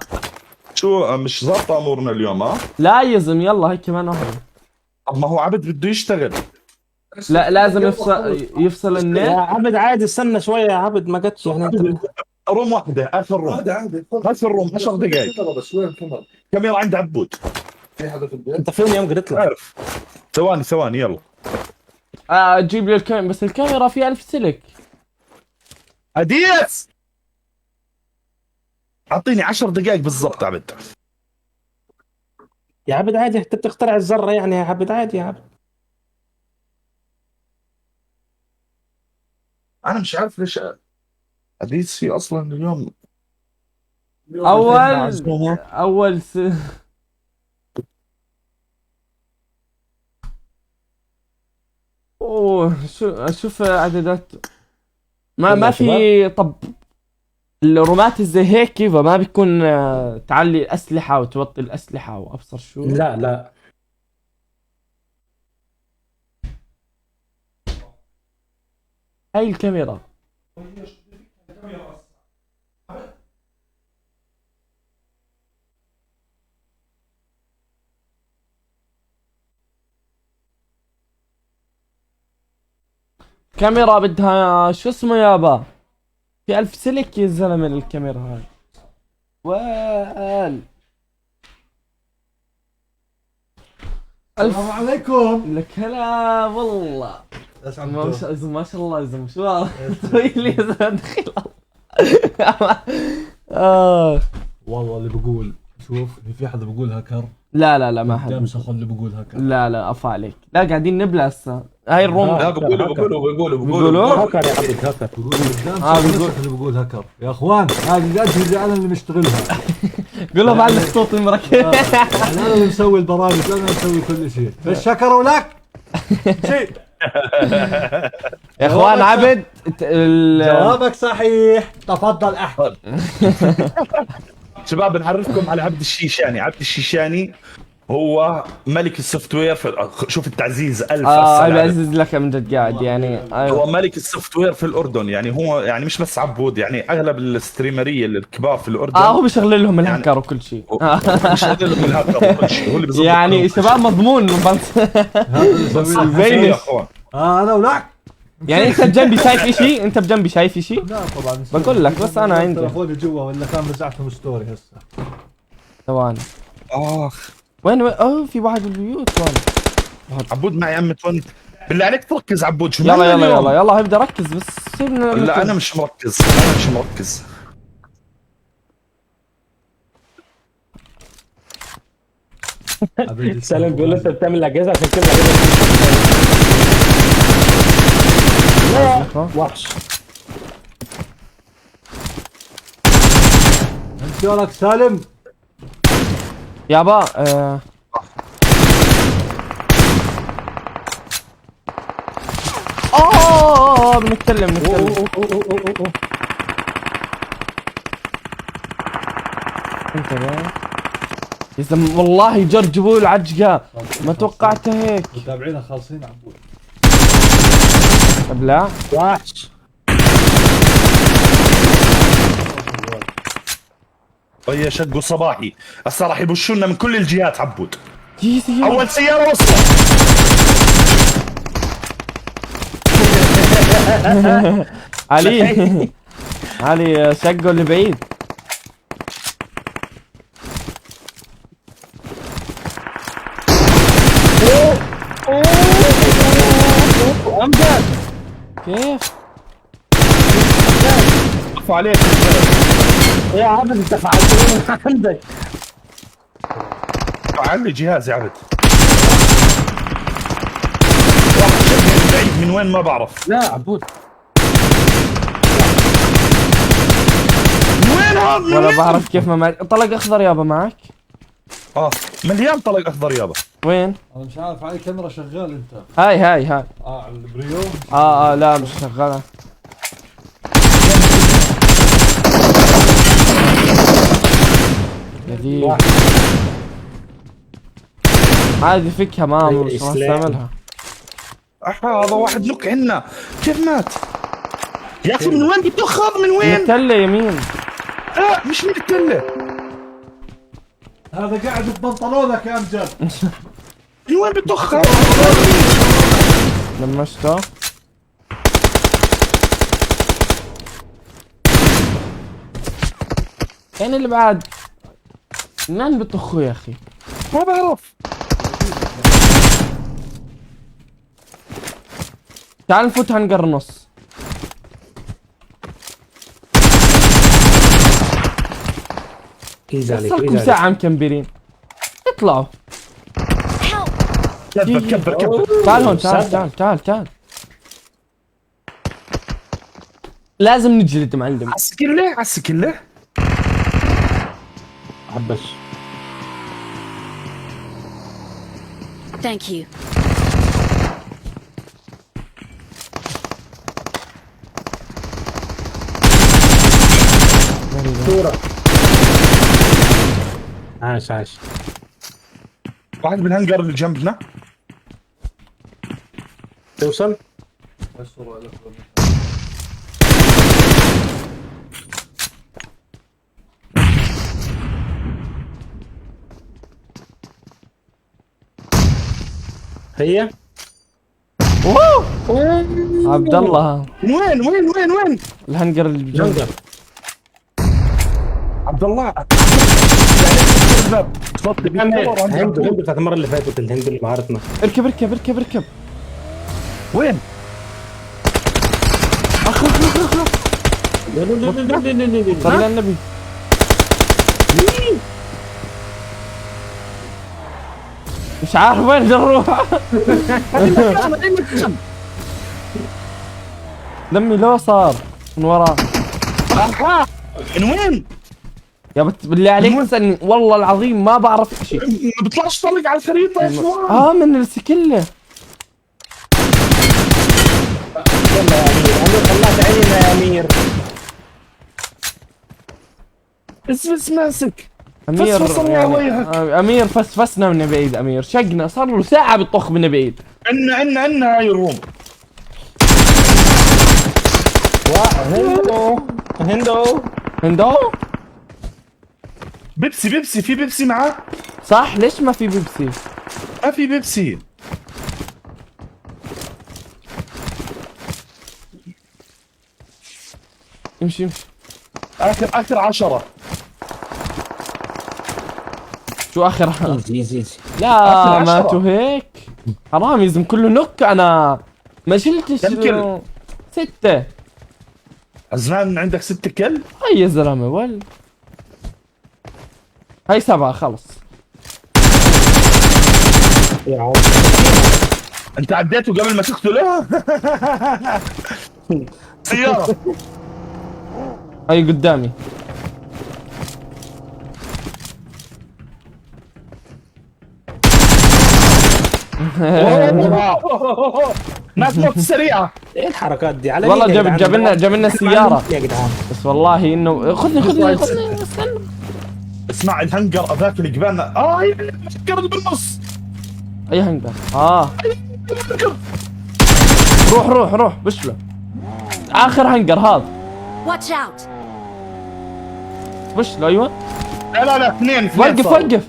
شو مش ظابطه امورنا اليوم ها؟ لا يا زلمه، يلا هي كمان واحدة. طب ما هو عبد بده يشتغل. لا لازم يفصل يا النت. عبد عادي، استنى شوي يا عبد، ما جتش يعني انت. room واحدة، اخر room. عادي عادي. اخر room 10 دقائق. كاميرا، بس وين كاميرا؟ كاميرا عند عبود. في حدا في البيت؟ انت فين يا امجد؟ اطلع. عارف، ثواني ثواني، يلا. جيب لي الكاميرا، بس الكاميرا فيها ألف سلك. أديس، اعطيني 10 دقائق بالضبط عبد. يا عبد عادي، انت بتخترع الذرة يعني يا عبد، عادي يا عبد. انا مش عارف ليش اديس في اصلا اليوم. اول عزومة. اول س... اوه، شو اشوف اعدادات ما يا في. طب الرومات زي هيك كيف ما بيكون تعلي الاسلحة وتوطي الاسلحة وابصر شو؟ لا لا. هاي الكاميرا. كاميرا بدها شو اسمه يابا، في ألف سلك يا زلمة الكاميرا هاي. وال ألف. السلام عليكم. لك هلا والله. بس ما شاء ما شاء الله يا زلمة، شو هذا؟ طويل يا زلمة، دخيل الله. آه. والله اللي بقول، شوف في حدا بقول هاكر. لا لا لا، ما حد. قدام شخص اللي بقول هاكر. لا لا، افا عليك، لا قاعدين نبلع هسه هاي ال room. لا، بقولوا بقولوا بقولوا. بيقولوا؟ هاكر يا عبد، هاكر. بقول قدام بقول. شخص اللي بقول هاكر. يا اخوان، هاي الاجهزة انا اللي مشتغلها. قول لهم على الخطوط المركبة. يعني انا اللي مسوي البرامج، انا اللي مسوي كل شيء، بس شكروا لك شيء. يا اخوان عبد جوابك صحيح، تفضل احكي. شباب، بنعرفكم على عبد الشيشاني. عبد الشيشاني هو ملك ال software في... شوف التعزيز ألف. اه السلامة. بعزز لك امجد قاعد يعني. هو ايوه. ملك ال software في الاردن، يعني هو يعني مش بس عبود، يعني اغلب الستريمريه الكبار في الاردن. اه هو بيشغل لهم يعني- الهكر وكل شيء. مش لهم الهاكر وكل شيء، هو اللي بيظبط يعني لهم كل شباب مضمون. شيء. بينش. يا اخوان. اه انا ولك. يعني انت بجنبي شايف اشي؟ انت بجنبي شايف اشي؟ لا طبعا. بقول لك، بس أنا عندي. تلفوني جوا ولا كان مسحتهم story هسه. ثواني. اخ. وين وين؟ اوه، في واحد بالبيوت وين؟ عبود معي M 20، بالله عليك تركز عبود، شو يلا. مالنا يلا. اليوم؟ يلا يلا، هبدا ركز بس سيبنا. لا انا مش مركز، انا مش مركز. سالم بيقول انت بتعمل الاجهزة عشان كده الأجهزة. لا وحش. انت لك سالم. يابا آه. اوه بنتكلم بنتكلم. أوه، أوه. انت بقى يا زلمة، والله جرجبوا العجقة، ما توقعتها هيك. متابعينا خالصين عبود. ابلع. وحش. هي شقوا صباحي، هسه راح يبشوا لنا من كل الجهات عبود. يا سيارة. اول سيارة وصلت. علي علي، شقه اللي بعيد. امجد. كيف؟ عفوا عليك. يا عبد انت فعلت إيه من عندك؟ فعل لي جهازي عبد. واحد شقني من بعيد، من وين ما بعرف. لا عبود. من وين هذا؟ من ولا وين؟ بعرف كيف ما معي طلق اخضر يابا معك؟ اه مليان طلق اخضر يابا. وين؟ انا مش عارف على كاميرا شغال انت. هاي هاي هاي. اه على البريو. اه لا مش شغالة. لذيذ. عادي فكها، ما مش راح إسلام. استعملها. هذا واحد knock عنا، كيف مات؟ يا اخي من وين بتخ هذا؟ من من وين؟ التلة يمين. لا مش من التلة. هذا قاعد ببنطلونك يا امجد. من وين بتخ؟ لمشته. يعني اللي بعد من بطخوا يا اخي؟ ما بعرف. تعال نفوت هنقر نص. easy عليك، صار لكم easy عليك. ساعة مكمبرين، اطلعوا. Help! كبر كبر كبر. تعال هون، تعال تعال تعال تعال. لازم نجلد معلم. عالسكلة عالسكلة. حبش. Thank you. صورة. عاش عاش. واحد بالهنجر اللي جنبنا. توصل؟ هي؟ أوه! عبد الله. وين وين وين وين؟ الهنجر اللي بجنب. جنجر. عبد الله هند هند بتاعت المرة اللي فاتت، الهند اللي معارتنا. اركب اركب اركب اركب. وين؟ اخ اخ اخ اخ. لا لا لا لا لا لا لا. صلي على النبي. مش عارف وين بدي نروح. دمي لو صار من وراه. من وين؟ يا بت بالله عليك تسألني، والله العظيم ما بعرف شيء. ما بيطلعش طلق على الخريطة يا اخوان. من السكلة. يلا يا امير، امير طلعت عينينا يا امير. بس ماسك. امير فسفس الله يعني وجهك. امير فسفسنا من بعيد، امير شقنا صار له ساعة بيطخ من بعيد. عنا هاي ال room. هندو هندو هندو. بيبسي بيبسي، في بيبسي معاه؟ صح، ليش ما في بيبسي؟ ما في بيبسي. امشي امشي. اخر 10. شو اخر؟ easy easy easy. لا آخر ماتوا هيك حرام يزم كله knock. انا ما شلتش. كم kill؟ 6. عزنان عندك 6 kill؟ هاي يا زلمه، ول هاي 7 خلص. يا عم انت عديته قبل ما تقتله؟ سيارة. هاي قدامي. مات موت سريعة. ايه الحركات دي؟ على والله مين يا جدعان؟ جاب لنا سيارة. يا جدعان. بس والله انه خذني خذني خذني، استنى. اسمع الهنجر هذاك اللي قبالنا. الهنجر اللي بالنص. اي هنجر؟ روح روح روح بشله. اخر هنجر هذا. Watch out! بشله. ايوه. لا لا لا، اثنين. وقف صاروا. وقف.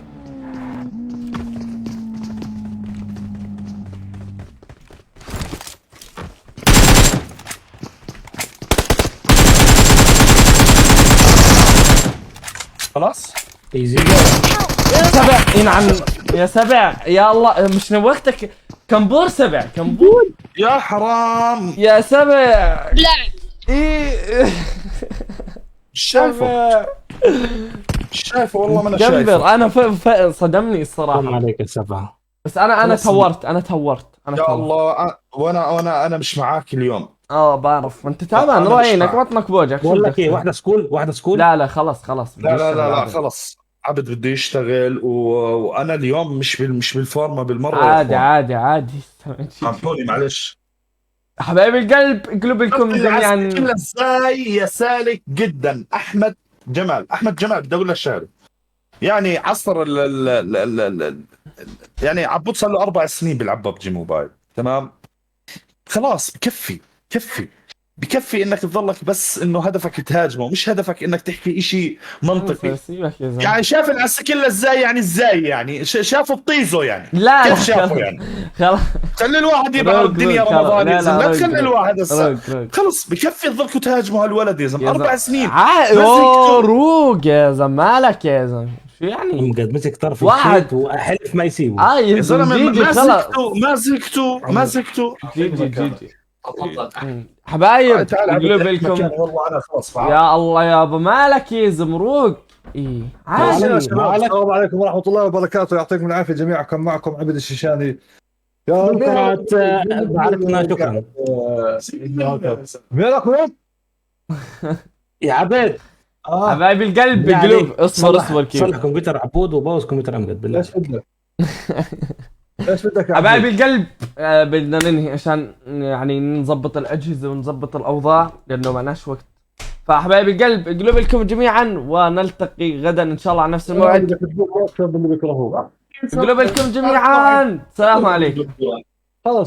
خلاص. easy. سبع ينعم يا سبع، يا الله مش نوقتك. كمبور سبع كمبور. يا حرام يا سبع. لا ايه مش شايفه، مش شايفه والله ما انا شايفه. كمبر انا صدمني حرام الصراحة. عليك يا سبعة. بس انا تهورت، انا تهورت، انا يا تهورت. الله، وانا انا مش معاك اليوم. بعرف انت تعبان، أنا مش راينك معك. بطنك بوجهك. شو بقول لك بدك ايه، واحدة school، واحدة school. لا لا خلص خلص. لا لا لا لا خلص، عبد بده يشتغل وانا اليوم مش بالفورمه بالمره يا عادي أخوان. عادي عادي. سامحوني معلش. حبايب القلب، قلوب لكم جميعا. ازاي يا سالك جدا. احمد جمال، احمد جمال بدي اقول لك شغله. يعني عصر ال ال ال ال ال يعني عبود صار له 4 سنين بيلعب PUBG Mobile، تمام؟ خلاص بكفي كفي. بكفي انك تظلك بس انه هدفك تهاجمه، مش هدفك انك تحكي اشي منطقي. سيبك يا زلمة. يعني شاف العسكلة ازاي، يعني ازاي يعني شافه بطيزه يعني. لا كيف لا، شافه خلص. يعني؟ خلاص. خلي الواحد يبقى روق، الدنيا روق، خلاص. رمضان لا، يا زلمة، لا، لا روق، تخلي روق. الواحد هسه. روق، روق. خلص بكفي تظلكوا تهاجموا هالولد يا زلمة، يا 4 زلمة. سنين. ما زهقتوا. روق يا زلمة، مالك يا زلمة؟ شو يعني؟ امجد مسك طرف واحد. الخيط وحلف ما يسيبه. اه يا يا زلمة زلمة، GG ما خلص. زهقتوا، ما زهقتوا، ما زهقتوا. GG GG. تفضل. حبايب تعال عبد قلوب مكان، لكم. والله انا خلص فعال. يا الله يابا، مالك يا زلمة؟ روق. ايه عادي. يا شباب، السلام عليكم ورحمة الله وبركاته، يعطيكم العافية جميعا. كان معكم عبد الشيشاني. يا شكرا، بعرفنا، شكرا. مالك وين؟ يا عبد. حبايب القلب بالله قلوب. عليك. اصبر اصبر كيف. صلح كمبيوتر عبود وبوظ كمبيوتر امجد بالله. ايش بدك؟ ايش بدك يا حبايب عبد؟ القلب، بدنا ننهي عشان يعني نظبط الاجهزة ونظبط الاوضاع لانه معناش وقت. فحبايب القلب، قلوب لكم جميعا، ونلتقي غدا ان شاء الله على نفس الموعد. اللي بيحبوه اكثر من اللي بيكرهوه. قلوب لكم جميعا، السلام عليكم.